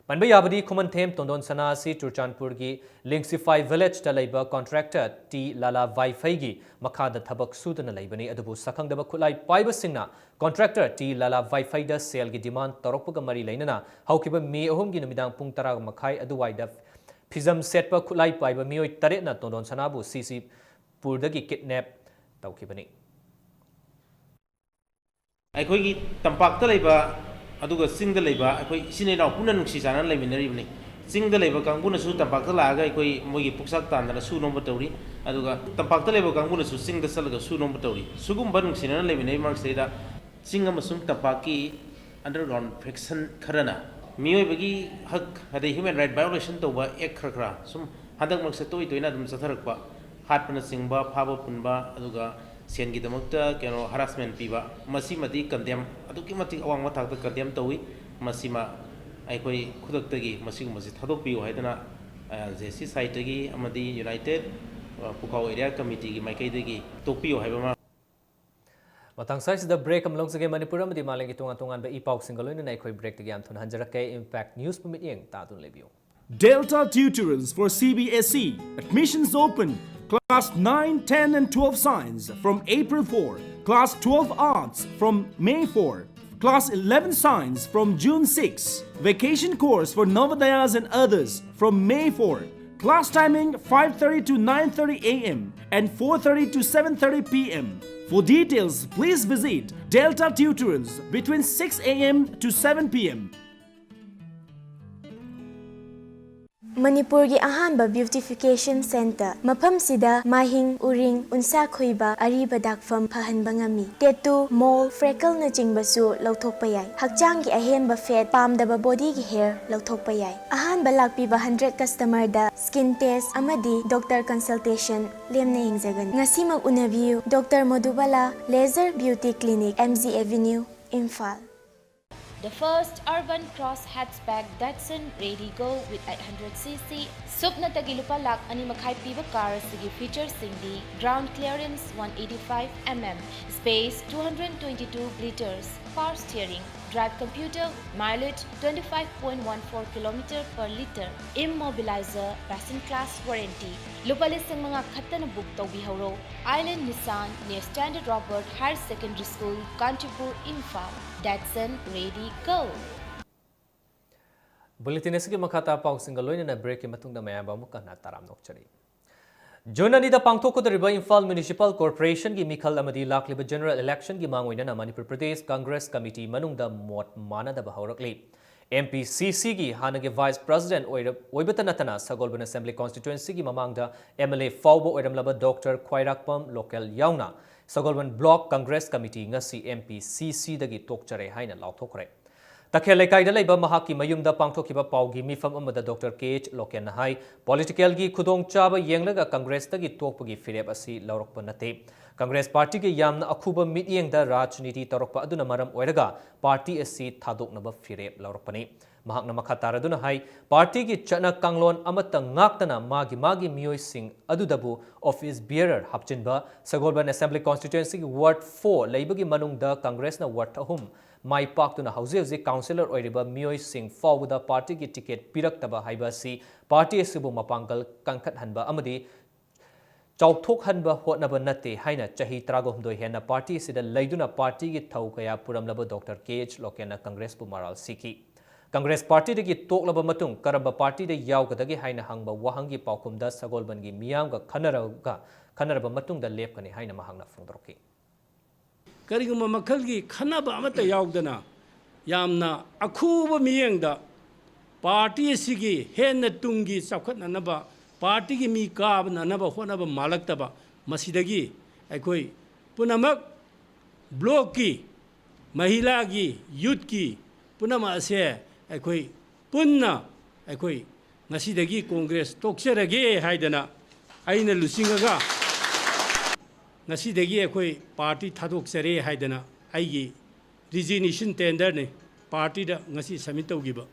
ꯄꯟꯕ ꯌꯥꯕꯗꯤ, ꯈꯨꯃꯟꯊꯦꯝ ꯇꯣꯟꯗꯣꯟ ꯁꯅꯥ ꯑꯁꯤ ꯆꯨꯔꯆꯥꯟꯄꯨꯔꯒꯤ ꯂꯤꯡꯁꯤꯐꯥꯏ villageꯇ ꯂꯩꯕ contractor ꯇꯤ ꯂꯥꯂꯥ ꯚꯥꯏꯐꯩꯒꯤ ꯃꯈꯥꯗ ꯊꯕꯛ ꯁꯨꯗꯨꯅ ꯂꯩꯕꯅꯤ꯫ ꯑꯗꯨꯕꯨ ꯁꯛꯈꯪꯗꯕ ꯈꯨꯠꯂꯥꯏ ꯄꯥꯏꯕꯁꯤꯡꯅ contractor ꯇꯤ ꯂꯥꯂꯥ ꯚꯥꯏꯐꯩꯗ ꯁꯦꯜꯒꯤ demand ꯇꯧꯔꯛꯄꯒ ꯃꯔꯤ ꯂꯩꯅꯅ ꯍꯧꯈꯤꯕ ꯃꯦ ꯑꯍꯨꯝꯒꯤ ꯅꯨꯃꯤꯗꯥꯡ ꯄꯨꯡ ꯇꯔꯥ ꯃꯈꯥꯏ ꯑꯗꯨꯋꯥꯏꯗ ꯐꯤꯖꯝ ꯁꯦꯠꯄ ꯈꯨꯠꯂꯥꯏ ꯄꯥꯏꯕ ꯃꯤꯑꯣꯏ ꯇꯔꯦꯠꯅ ꯇꯣꯟꯗꯣꯟ ꯁꯅꯥꯕꯨ ꯁꯤꯁꯤꯄꯨꯔꯗꯒꯤ kidnap ꯇꯧꯈꯤꯕꯅꯤ꯫ ꯑꯩꯈꯣꯏꯒꯤ ꯇꯝꯄꯥꯛꯇ ꯂꯩꯕ ꯑꯗꯨꯒ ꯆꯤꯡꯗ ꯂꯩꯕ ꯑꯩꯈꯣꯏ ꯏꯆꯤꯟ ꯏꯅꯥꯎ ꯄꯨꯟꯅ ꯅꯨꯡꯁꯤ ꯆꯥꯟꯅꯅ ꯂꯩꯃꯤꯟꯅꯔꯤꯕꯅꯤ꯫ ꯆꯤꯡꯗ ꯂꯩꯕ ꯀꯥꯡꯕꯨꯅꯁꯨ ꯇꯝꯄꯥꯛꯇ ꯂꯥꯛꯑꯒ ꯑꯩꯈꯣꯏ ꯃꯣꯏꯒꯤ ꯄꯨꯛꯆꯥꯛ ꯇꯥꯟꯗꯅ ꯁꯨ ꯅꯣꯝꯕ ꯇꯧꯔꯤ, ꯑꯗꯨꯒ ꯇꯝꯄꯥꯛꯇ ꯂꯩꯕ ꯀꯥꯡꯕꯨꯅꯁꯨ ꯆꯤꯡꯗ ꯆꯠꯂꯒ ꯁꯨ ꯅꯣꯝꯕ ꯇꯧꯔꯤ꯫ ꯁꯤꯒꯨꯝꯕ ꯅꯨꯡꯁꯤꯅꯅ ꯂꯩꯃꯤꯟꯅꯩ ꯃꯔꯛꯁꯤꯗꯩꯗ ꯆꯤꯡ ꯑꯃꯁꯨꯡ ꯇꯝꯄꯥꯛꯀꯤ underground faction ꯈꯔꯅ ꯃꯤꯑꯣꯏꯕꯒꯤ ꯍꯛ, ꯑꯗꯩ human right violation ꯇꯧꯕ act ꯈꯔ ꯈꯔ ꯁꯨꯝ ꯍꯟꯗꯛ ꯃꯔꯛꯁꯦ ꯇꯣꯏ ꯇꯣꯏꯅ ꯑꯗꯨꯝ ꯆꯠꯊꯔꯛꯄ, ꯍꯥꯠꯄꯅꯆꯤꯡꯕ, ꯐꯥꯕ ꯄꯨꯟꯕ, ꯑꯗꯨꯒ ꯁꯦꯟꯒꯤꯗꯃꯛꯇ ꯀꯩꯅꯣ harassment ꯄꯤꯕ, ꯃꯁꯤꯃꯗꯤ condemn, ꯑꯗꯨꯛꯀꯤ ꯃꯇꯤꯛ ꯑꯋꯥꯡꯕ ꯊꯥꯛꯇ condemn ꯇꯧꯏ꯫ ꯃꯁꯤꯃ ꯑꯩꯈꯣꯏ ꯈꯨꯗꯛꯇꯒꯤ ꯃꯁꯤꯒꯨꯝꯕꯁꯤ ꯊꯥꯗꯣꯛꯄꯤꯌꯨ ꯍꯥꯏꯗꯅ, ꯑ, ꯖꯦ ꯁꯤ ꯁꯥꯏꯠꯇꯒꯤ ꯑꯃꯗꯤ United, ꯑ, ꯄꯨꯈꯥꯎ Area Committeeꯒꯤ ꯃꯥꯏꯀꯩꯗꯒꯤ ꯇꯣꯛꯄꯤꯌꯨ ꯍꯥꯏꯕ ꯑꯃ꯫ ꯃꯇꯥꯡ ꯁ꯭ꯋꯥꯏꯁꯤꯗ break ꯑꯃ ꯂꯧꯖꯒꯦ꯫ ꯃꯅꯤꯄꯨꯔ ꯑꯃꯗꯤ ꯃꯥꯂꯦꯝꯒꯤ ꯇꯣꯉꯥꯟ ꯇꯣꯉꯥꯟꯕ ꯏ ꯄꯥꯎꯁꯤꯡꯒ ꯂꯣꯏꯅꯅ ꯑꯩꯈꯣꯏ breakꯇꯒꯤ ꯌꯥꯝ ꯊꯨꯅ ꯍꯟꯖꯔꯛꯀꯦ꯫ Impact News ꯄꯨ ꯃꯤꯠꯌꯦꯡ ꯇꯥꯗꯨꯅ ꯂꯩꯕꯤꯌꯨ꯫ Delta Tutorials for C B S E. Admissions open. Class nine, ten and twelve Science from April four. Class twelve Arts from May four. Class eleven Science from June six. Vacation course for Navodayas and others from May four. Class timing five thirty to nine thirty a m and four thirty to seven thirty p m. For details, please visit Delta Tutorials between six a m to seven p m. ꯃꯅꯤꯄꯨꯔꯒꯤ ꯑꯍꯥꯟꯕ beautification centre꯫ ꯃꯐꯝꯁꯤꯗ ꯃꯥꯍꯤꯡ, ꯎꯔꯤꯡ, ꯎꯟꯁꯥ ꯈꯣꯏꯕ, ꯑꯔꯤꯕ ꯗꯥꯛꯐꯝ ꯐꯍꯟꯕ ꯉꯝꯃꯤ꯫ Tattoo, mole, freckleꯅꯆꯤꯡꯕꯁꯨ ꯂꯧꯊꯣꯛꯄ ꯌꯥꯏ꯫ ꯍꯛꯆꯥꯡꯒꯤ ꯑꯍꯦꯟꯕ fat, ꯄꯥꯝꯗꯕ bodyꯒꯤ hair ꯂꯧꯊꯣꯛꯄ ꯌꯥꯏ꯫ ꯑꯍꯥꯟꯕ ꯂꯥꯛꯄꯤꯕ hundred customerꯗ skin test ꯑꯃꯗꯤ doctor consultation ꯂꯦꯝꯅ ꯌꯦꯡꯖꯒꯅꯤ꯫ ꯉꯁꯤꯃꯛ ꯎꯅꯕꯤꯌꯨ꯫ Doctor ꯃꯣꯗꯨꯕꯥꯂꯥ Laser Beauty Clinic, M G Avenue, Imphal. The first urban cross hatchback Datsun Redi Go with eight hundred C C, ꯁꯨꯞꯅꯇꯒꯤ ꯂꯨꯄꯥ ꯂꯥꯈ ꯑꯅꯤ ꯃꯈꯥꯏ ꯄꯤꯕ car ꯑꯁꯤꯒꯤ featureꯁꯤꯡꯗꯤ: ground clearance one eighty five mm, space two hundred twenty two litres, power steering, drive computer, mileage twenty five point one four kilometre per litre, immobilizer, best in class warranty꯫ ꯂꯨꯄꯥ ꯂꯤꯁꯤꯡ ꯃꯉꯥ ꯈꯛꯇꯅ book ꯇꯧꯕꯤꯍꯧꯔꯣ꯫ Island Nissan near Standard Robert Higher Secondary School, Kanchipur, Imphal꯫ Datsun Redi Go! Bulletin ꯑꯁꯤꯒꯤ ꯃꯈꯥ ꯇꯥꯕ ꯄꯥꯎꯁꯤꯡꯒ ꯂꯣꯏꯅꯅ breakꯀꯤ ꯃꯇꯨꯡꯗ ꯃꯌꯥꯝꯕꯨ ꯑꯃꯨꯛ ꯍꯟꯅ ꯇꯔꯥꯝꯅ ꯑꯣꯛꯆꯔꯤ꯫ June ꯑꯅꯤꯗ ꯄꯥꯡꯊꯣꯛꯀꯗꯧꯔꯤꯕ ꯏꯝꯐꯥꯜ Municipal Corporationꯒꯤ ꯃꯤꯈꯜ ꯑꯃꯗꯤ ꯂꯥꯛꯂꯤꯕ general electionꯒꯤ ꯃꯥꯡꯑꯣꯏꯅꯅ ꯃꯅꯤꯄꯨꯔ ꯄ꯭ꯔꯗꯦꯁ Congress Committee ꯃꯅꯨꯡꯗ ꯃꯣꯠ ꯃꯥꯟꯅꯗꯕ ꯍꯧꯔꯛꯂꯤ꯫ ꯑꯦꯝ ꯄꯤ ꯁꯤ ꯁꯤꯒꯤ ꯍꯥꯟꯅꯒꯤ vice president ꯑꯣꯏꯔ-, ꯑꯣꯏꯕꯇ ꯅꯠꯇꯅ ꯁꯒꯣꯜꯕꯟ Assembly Constituencyꯒꯤ ꯃꯃꯥꯡꯗ M L A ꯐꯥꯎꯕ ꯑꯣꯏꯔꯝꯂꯕ ꯗꯣꯛꯇꯔ ꯈ꯭ꯋꯥꯏꯔꯥꯛꯄꯝ ꯂꯣꯀꯦꯜ ꯌꯥꯎꯅ ꯁꯒꯣꯜꯕꯟ Block Congress Committee ꯉꯁꯤ M P C Cꯗꯒꯤ ꯇꯣꯛꯆꯔꯦ ꯍꯥꯏꯅ ꯂꯥꯎꯊꯣꯛꯈ꯭ꯔꯦ꯫ ꯇꯈꯦꯜ ꯂꯩꯀꯥꯏꯗ ꯂꯩꯕ ꯃꯍꯥꯛꯀꯤ ꯃꯌꯨꯝꯗ ꯄꯥꯡꯊꯣꯛꯈꯤꯕ ꯄꯥꯎꯒꯤ ꯃꯤꯐꯝ ꯑꯃꯗ ꯗꯣꯛꯇꯔ ꯀꯦ ꯑꯦꯆ ꯂꯣꯀꯦꯜꯅ ꯍꯥꯏ, Politicalꯒꯤ ꯈꯨꯗꯣꯡꯆꯥꯕ ꯌꯦꯡꯂꯒ ꯀꯪꯒ꯭ꯔꯦꯁꯇꯒꯤ ꯇꯣꯛꯄꯒꯤ ꯐꯤꯔꯦꯞ ꯑꯁꯤ ꯂꯧꯔꯛꯄ ꯅꯠꯇꯦ꯫ ꯀꯪꯒ꯭ꯔꯦꯁ ꯄꯥꯔꯇꯤꯒꯤ ꯌꯥꯝꯅ ꯑꯈꯨꯕ ꯃꯤꯠꯌꯦꯡꯗ ꯔꯥꯖꯅꯤꯇꯤ ꯇꯧꯔꯛꯄ ꯑꯗꯨꯅ ꯃꯔꯝ ꯑꯣꯏꯔꯒ ꯄꯥꯔꯇꯤ ꯑꯁꯤ ꯊꯥꯗꯣꯛꯅꯕ ꯐꯤꯔꯦꯞ ꯂꯧꯔꯛꯄꯅꯤ꯫ ꯃꯍꯥꯛꯅ ꯃꯈꯥ ꯇꯥꯔꯗꯨꯅ ꯍꯥꯏ, ꯄꯥꯔꯇꯤꯒꯤ ꯆꯠꯅ ꯀꯥꯡꯂꯣꯟ ꯑꯃꯠꯇ ꯉꯥꯛꯇꯅ ꯃꯥꯒꯤ ꯃꯥꯒꯤ ꯃꯤꯑꯣꯏꯁꯤꯡ ꯑꯗꯨꯗꯕꯨ office bearer ꯍꯥꯞꯆꯤꯟꯕ, ꯁꯒꯣꯜꯕꯟ Assembly Constituencyꯒꯤ Ward four ꯂꯩꯕꯒꯤ ꯃꯅꯨꯡꯗ ꯀꯪꯒ꯭ꯔꯦꯁꯅ Ward ꯑꯍꯨꯝ ꯃꯥꯏ ꯄꯥꯛꯇꯨꯅ ꯍꯧꯖꯤꯛ ꯍꯧꯖꯤꯛ councillor ꯑꯣꯏꯔꯤꯕ ꯃꯤꯑꯣꯏꯁꯤꯡ ꯐꯥꯎꯕꯗ ꯄꯥꯔꯇꯤꯒꯤ ꯇꯤꯀꯦꯠ ꯄꯤꯔꯛꯇꯕ ꯍꯥꯏꯕ ꯑꯁꯤ ꯄꯥꯔꯇꯤ ꯑꯁꯤꯕꯨ ꯃꯄꯥꯡꯒꯜ ꯀꯟꯈꯠꯍꯟꯕ ꯑꯃꯗꯤ ꯆꯥꯎꯊꯣꯛꯍꯟꯕ ꯍꯣꯠꯅꯕ ꯅꯠꯇꯦ ꯍꯥꯏꯅ ꯆꯍꯤ ꯇꯔꯥꯍꯨꯝꯗꯣꯏ ꯍꯦꯟꯅ ꯄꯥꯔꯇꯤ ꯑꯁꯤꯗ ꯂꯩꯗꯨꯅ ꯄꯥꯔꯇꯤꯒꯤ ꯊꯧ ꯀꯌꯥ ꯄꯨꯔꯝꯂꯕ ꯗꯣꯛꯇꯔ ꯀꯦ ꯑꯦꯆ ꯂꯣꯀꯦꯜꯅ ꯀꯪꯒ꯭ꯔꯦꯁꯄꯨ ꯃꯔꯥꯜ ꯁꯤꯈꯤ꯫ ꯀꯪꯒ꯭ꯔꯦꯁ ꯄꯥꯔꯇꯤꯗꯒꯤ ꯇꯣꯛꯂꯕ ꯃꯇꯨꯡ ꯀꯔꯝꯕ ꯄꯥꯔꯇꯤꯗ ꯌꯥꯎꯒꯗꯒꯦ ꯍꯥꯏꯅ ꯍꯪꯕ ꯋꯥꯍꯪꯒꯤ ꯄꯥꯎꯈꯨꯝꯗ ꯁꯒꯣꯜꯕꯟꯒꯤ ꯃꯤꯌꯥꯝꯒ ꯈꯟꯅꯔꯒ, ꯈꯟꯅꯔꯕ ꯃꯇꯨꯡꯗ ꯂꯦꯞꯀꯅꯤ ꯍꯥꯏꯅ ꯃꯍꯥꯛꯅ ꯐꯣꯡꯗꯣꯔꯛꯈꯤ꯫ ꯀꯔꯤꯒꯨꯝꯕ ꯃꯈꯜꯒꯤ ꯈꯟꯅꯕ ꯑꯃꯠꯇ ꯌꯥꯎꯗꯅ ꯌꯥꯝꯅ ꯑꯈꯨꯕ ꯃꯤꯠꯌꯦꯡꯗ ꯄꯥꯔꯇꯤ ꯑꯁꯤꯒꯤ ꯍꯦꯟꯅ ꯇꯨꯡꯒꯤ ꯆꯥꯎꯈꯠꯅꯅꯕ, ꯄꯥꯔꯇꯤꯒꯤ ꯃꯤ ꯀꯥꯅꯅꯕ ꯍꯣꯠꯅꯕ ꯃꯥꯜꯂꯛꯇꯕ, ꯃꯁꯤꯗꯒꯤ ꯑꯩꯈꯣꯏ ꯄꯨꯝꯅꯃꯛ blockꯀꯤ, ꯃꯍꯤꯂꯥꯒꯤ, youthꯀꯤ ꯄꯨꯝꯅꯃꯛ ꯑꯁꯦ ꯑꯩꯈꯣꯏ ꯄꯨꯟꯅ ꯑꯩꯈꯣꯏ ꯉꯁꯤꯗꯒꯤ ꯀꯪꯒ꯭ꯔꯦꯁ ꯇꯣꯛꯆꯔꯒꯦ ꯍꯥꯏꯗꯅ ꯑꯩꯅ ꯂꯨꯆꯤꯡꯉꯒ ꯉꯁꯤꯗꯒꯤ ꯑꯩꯈꯣꯏ ꯄꯥꯔꯇꯤ ꯊꯥꯗꯣꯛꯆꯔꯦ ꯍꯥꯏꯗꯅ ꯑꯩꯒꯤ resignation tenderꯅꯤ ꯄꯥꯔꯇꯤꯗ ꯉꯁꯤ submit ꯇꯧꯈꯤꯕ꯫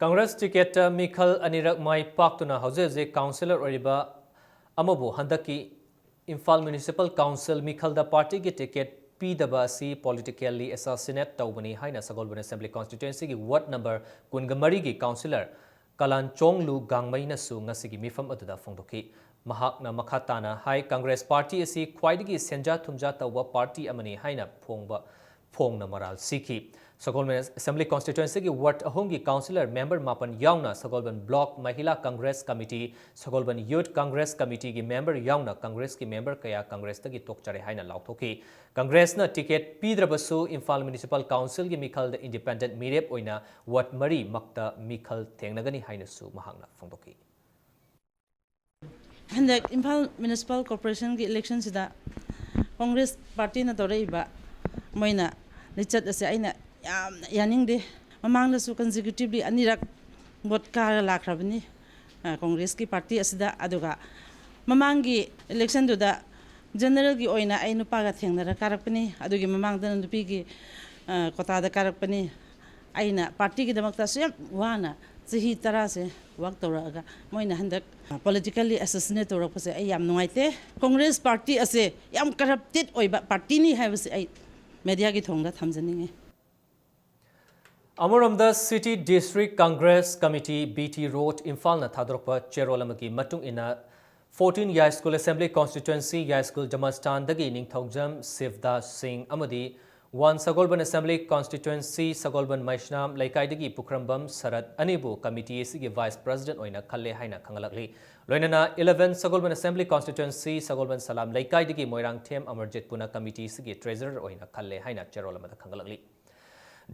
ꯀꯪꯒ꯭ꯔꯦꯁ ꯇꯤꯀꯦꯠꯇ ꯃꯤꯈꯜ ꯑꯅꯤꯔꯛ ꯃꯥꯏ ꯄꯥꯛꯇꯨꯅ ꯍꯧꯖꯤꯛ ꯍꯧꯖꯤꯛ councillor ꯑꯣꯏꯔꯤꯕ ꯑꯃꯕꯨ ꯍꯟꯗꯛꯀꯤ ꯏꯝꯐꯥꯜ Municipal Council ꯃꯤꯈꯜꯗ ꯄꯥꯔꯇꯤꯒꯤ ꯇꯤꯀꯦꯠ ꯄꯤꯗꯕ ꯑꯁꯤ politically assassinate ꯇꯧꯕꯅꯤ ꯍꯥꯏꯅ ꯁꯒꯣꯜꯕꯟ Assembly Constituencyꯒꯤ Ward number ꯀꯨꯟꯒ ꯃꯔꯤꯒꯤ councillor ꯀꯂꯥꯟꯆꯣꯡꯂꯨ ꯒꯥꯡꯃꯩꯅꯁꯨ ꯉꯁꯤꯒꯤ ꯃꯤꯐꯝ ꯑꯗꯨꯗ ꯐꯣꯡꯗꯣꯛꯈꯤ꯫ ꯃꯍꯥꯛꯅ ꯃꯈꯥ ꯇꯥꯅ ꯍꯥꯏ, ꯀꯪꯒ꯭ꯔꯦꯁ ꯄꯥꯔꯇꯤ ꯑꯁꯤ ꯈ꯭ꯋꯥꯏꯗꯒꯤ ꯁꯦꯟꯖꯥ ꯊꯨꯝꯖꯥ ꯇꯧꯕ ꯄꯥꯔꯇꯤ ꯑꯃꯅꯤ ꯍꯥꯏꯅ ꯐꯣꯡꯕ ꯐꯣꯡꯅ ꯃꯔꯥꯜ ꯁꯤꯈꯤ꯫ ꯁꯒꯣꯜꯕꯟ Assembly Constituencyꯒꯤ Ward ꯑꯍꯨꯝꯒꯤ Councillor member ꯃꯥꯄꯟ ꯌꯥꯎꯅ ꯁꯒꯣꯜꯕꯟ Block Mahila Congress Committee, ꯁꯒꯣꯜꯕꯟ Youth Congress Committeeꯒꯤ member ꯌꯥꯎꯅ Congressꯀꯤ member ꯀꯌꯥ Congressꯇꯒꯤ ꯇꯣꯛꯆꯔꯦ ꯍꯥꯏꯅ ꯂꯥꯎꯊꯣꯛꯈꯤ꯫ Congressꯅ ticket ꯄꯤꯗ꯭ꯔꯕꯁꯨ ꯏꯝꯐꯥꯜ Municipal Councilꯒꯤ ꯃꯤꯈꯜꯗ independent ꯃꯤꯔꯦꯞ ꯑꯣꯏꯅ Ward ꯃꯔꯤꯃꯛꯇ ꯃꯤꯈꯜ ꯊꯦꯡꯅꯒꯅꯤ ꯍꯥꯏꯅꯁꯨ ꯃꯍꯥꯛꯅ ꯐꯣꯡꯗꯣꯛꯈꯤ꯫ ꯍꯟꯗꯛ ꯏꯝꯐꯥꯜ Municipal Corporationꯒꯤ electionꯁꯤꯗ Congress partyꯅ ꯇꯧꯔꯛꯏꯕ ꯃꯣꯏꯅ ꯂꯤꯆꯠ ꯑꯁꯦ ꯑꯩꯅ ꯌꯥꯝꯅ ꯌꯥꯅꯤꯡꯗꯦ꯫ ꯃꯃꯥꯡꯗꯁꯨ consecutively ꯑꯅꯤꯔꯛ vote ꯀꯥꯔꯒ ꯂꯥꯛꯈ꯭ꯔꯕꯅꯤ, ꯑ, Congressꯀꯤ party ꯑꯁꯤꯗ꯫ ꯑꯗꯨꯒ ꯃꯃꯥꯡꯒꯤ electionꯗꯨꯗ generalꯒꯤ ꯑꯣꯏꯅ ꯑꯩ ꯅꯨꯄꯥꯒ ꯊꯦꯡꯅꯔ ꯀꯥꯔꯛꯄꯅꯤ, ꯑꯗꯨꯒꯤ ꯃꯃꯥꯡꯗꯅ ꯅꯨꯄꯤꯒꯤ, ꯑ, quotaꯗ ꯀꯥꯔꯛꯄꯅꯤ꯫ ꯑꯩꯅ partyꯒꯤꯗꯃꯛꯇ ꯑꯁꯨꯛ ꯌꯥꯝ ꯋꯥꯅ ꯆꯍꯤ ꯇꯔꯥꯁꯦ work ꯇꯧꯔꯛꯑꯒ ꯃꯣꯏꯅ ꯍꯟꯗꯛ politically assassinate ꯇꯧꯔꯛꯄꯁꯦ ꯑꯩ ꯌꯥꯝ ꯅꯨꯡꯉꯥꯏꯇꯦ꯫ Congress party ꯑꯁꯦ ꯌꯥꯝ corrupted ꯑꯣꯏꯕ partyꯅꯤ ꯍꯥꯏꯕꯁꯦ ꯑꯩ mediaꯒꯤ ꯊꯣꯡꯗ ꯊꯝꯖꯅꯤꯡꯉꯤ꯫ ꯑꯃꯔꯣꯝꯗ City District Congress Committee, B T Road, ꯏꯝꯐꯥꯜꯅ ꯊꯥꯗꯣꯔꯛꯄ ꯆꯦꯔꯣꯜ ꯑꯃꯒꯤ ꯃꯇꯨꯡ ꯏꯟꯅ, fourteen ꯌꯥꯏꯁ꯭ꯀꯨꯜ Assembly Constituency, ꯌꯥꯏꯁ꯭ꯀꯨꯜ ꯖꯃꯁꯇꯥꯟꯗꯒꯤ ꯅꯤꯡꯊꯧꯖꯝ ꯁꯤꯕꯗꯥꯁ ꯁꯤꯡ ꯑꯃꯗꯤ one ꯁꯒꯣꯜꯕꯟ Assembly Constituency, ꯁꯒꯣꯜꯕꯟ ꯃꯩꯁꯅꯥꯝ ꯂꯩꯀꯥꯏꯗꯒꯤ ꯄꯨꯈ꯭ꯔꯝꯕꯝ ꯁꯔꯠ ꯑꯅꯤꯕꯨ committee ꯑꯁꯤꯒꯤ Vice President ꯑꯣꯏꯅ ꯈꯜꯂꯦ ꯍꯥꯏꯅ ꯈꯪꯍꯜꯂꯛꯂꯤ꯫ ꯂꯣꯏꯅꯅ eleven ꯁꯒꯣꯜꯕꯟ Assembly Constituency, ꯁꯒꯣꯜꯕꯟ ꯁꯂꯥꯝ ꯂꯩꯀꯥꯏꯗꯒꯤ ꯃꯣꯏꯔꯥꯡꯊꯦꯝ ꯑꯃꯔꯖꯤꯠꯄꯨꯅ committee ꯑꯁꯤꯒꯤ Treasurer ꯑꯣꯏꯅ ꯈꯜꯂꯦ ꯍꯥꯏꯅ ꯆꯦꯔꯣꯜ ꯑꯃꯗ ꯈꯪꯍꯜꯂꯛꯂꯤ꯫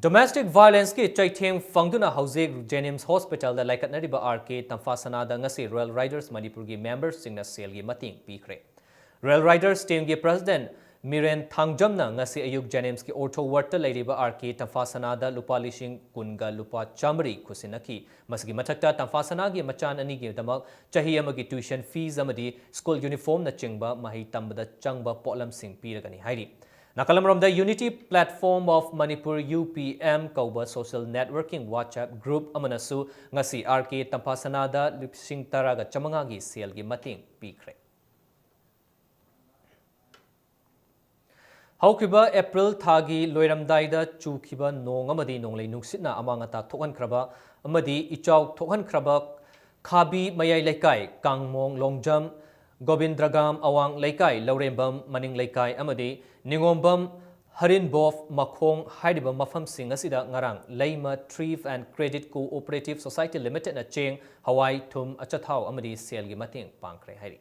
Domestic violenceꯀꯤ ꯆꯩꯊꯦꯡ ꯐꯪꯗꯨꯅ ꯍꯧꯖꯤꯛ JNIMS Hospitalꯗ ꯂꯥꯏꯀꯠꯅꯔꯤꯕ R K ꯇꯝꯐꯥꯁꯅꯥꯗ ꯉꯁꯤ Royal Riders ꯃꯅꯤꯄꯨꯔꯒꯤ memberꯁꯤꯡꯅ ꯁꯦꯜꯒꯤ ꯃꯇꯦꯡ ꯄꯤꯈ꯭ꯔꯦ꯫ Royal Riders teamꯒꯤ President ꯃꯤꯔꯦꯟ ꯊꯥꯡꯖꯝꯅ ꯉꯁꯤ ꯑꯌꯨꯛ JNIMSꯀꯤ Ortho Wardꯇ ꯂꯩꯔꯤꯕ R K ꯇꯝꯐꯥꯁꯅꯥꯗ ꯂꯨꯄꯥ ꯂꯤꯁꯤꯡ ꯀꯨꯟꯒ ꯂꯨꯄꯥ ꯆꯥꯃꯔꯤ ꯈꯨꯠꯁꯤꯟꯅꯈꯤ꯫ ꯃꯁꯤꯒꯤ ꯃꯊꯛꯇ ꯇꯝꯐꯥꯁꯅꯥꯒꯤ ꯃꯆꯥꯟ ꯑꯅꯤꯒꯤꯗꯃꯛ ꯆꯍꯤ ꯑꯃꯒꯤ tuition fees ꯑꯃꯗꯤ school uniformꯅꯆꯤꯡꯕ ꯃꯍꯩ ꯇꯝꯕꯗ ꯆꯪꯕ ꯄꯣꯠꯂꯝꯁꯤꯡ ꯄꯤꯔꯒꯅꯤ ꯍꯥꯏꯔꯤ꯫ ꯅꯥꯀꯜ ꯑꯃꯔꯣꯝꯗ, Unity Platform of Manipur, U P M, ꯀꯧꯕ social networking WhatsApp group ꯑꯃꯅꯁꯨ ꯉꯁꯤ R K ꯇꯝꯐꯥꯁꯅꯥꯗ ꯂꯤꯁꯤꯡ ꯇꯔꯥꯒ ꯆꯥꯃꯉꯥꯒꯤ ꯁꯦꯜꯒꯤ ꯃꯇꯦꯡ ꯄꯤꯈ꯭ꯔꯦ꯫ ꯍꯧꯈꯤꯕ April ꯊꯥꯒꯤ ꯂꯣꯏꯔꯝꯗꯥꯏꯗ ꯆꯨꯈꯤꯕ ꯅꯣꯡ ꯑꯃꯗꯤ ꯅꯣꯡꯂꯩ ꯅꯨꯡꯁꯤꯠꯅ ꯑꯃꯥꯡ ꯑꯇꯥ ꯊꯣꯛꯍꯟꯈ꯭ꯔꯕ ꯑꯃꯗꯤ ꯏꯆꯥꯎ ꯊꯣꯛꯍꯟꯈ꯭ꯔꯕ ꯈꯥꯕꯤ ꯃꯌꯥꯏ ꯂꯩꯀꯥꯏ, ꯀꯥꯡꯃꯣꯡ ꯂꯣꯡꯖꯝ, ꯒꯣꯕꯤꯟꯗ꯭ꯔꯒꯥꯝ ꯑꯋꯥꯡ ꯂꯩꯀꯥꯏ, ꯂꯧꯔꯦꯝꯕꯝ ꯃꯅꯤꯡ ꯂꯩꯀꯥꯏ ꯑꯃꯗꯤ ꯅꯤꯉꯣꯝꯕꯝ ꯍꯔꯤꯟꯕꯣꯐ ꯃꯈꯣꯡ ꯍꯥꯏꯔꯤꯕ ꯃꯐꯝꯁꯤꯡ ꯑꯁꯤꯗ ꯉꯔꯥꯡ ꯂꯩꯃ Thrift and Credit Cooperative Society Limitedꯅ ꯆꯦꯡ, ꯍꯋꯥꯏ, ꯊꯨꯝ, ꯑꯆꯥꯊꯥꯎ ꯑꯃꯗꯤ ꯁꯦꯜꯒꯤ ꯃꯇꯦꯡ ꯄꯥꯡꯈ꯭ꯔꯦ ꯍꯥꯏꯔꯤ꯫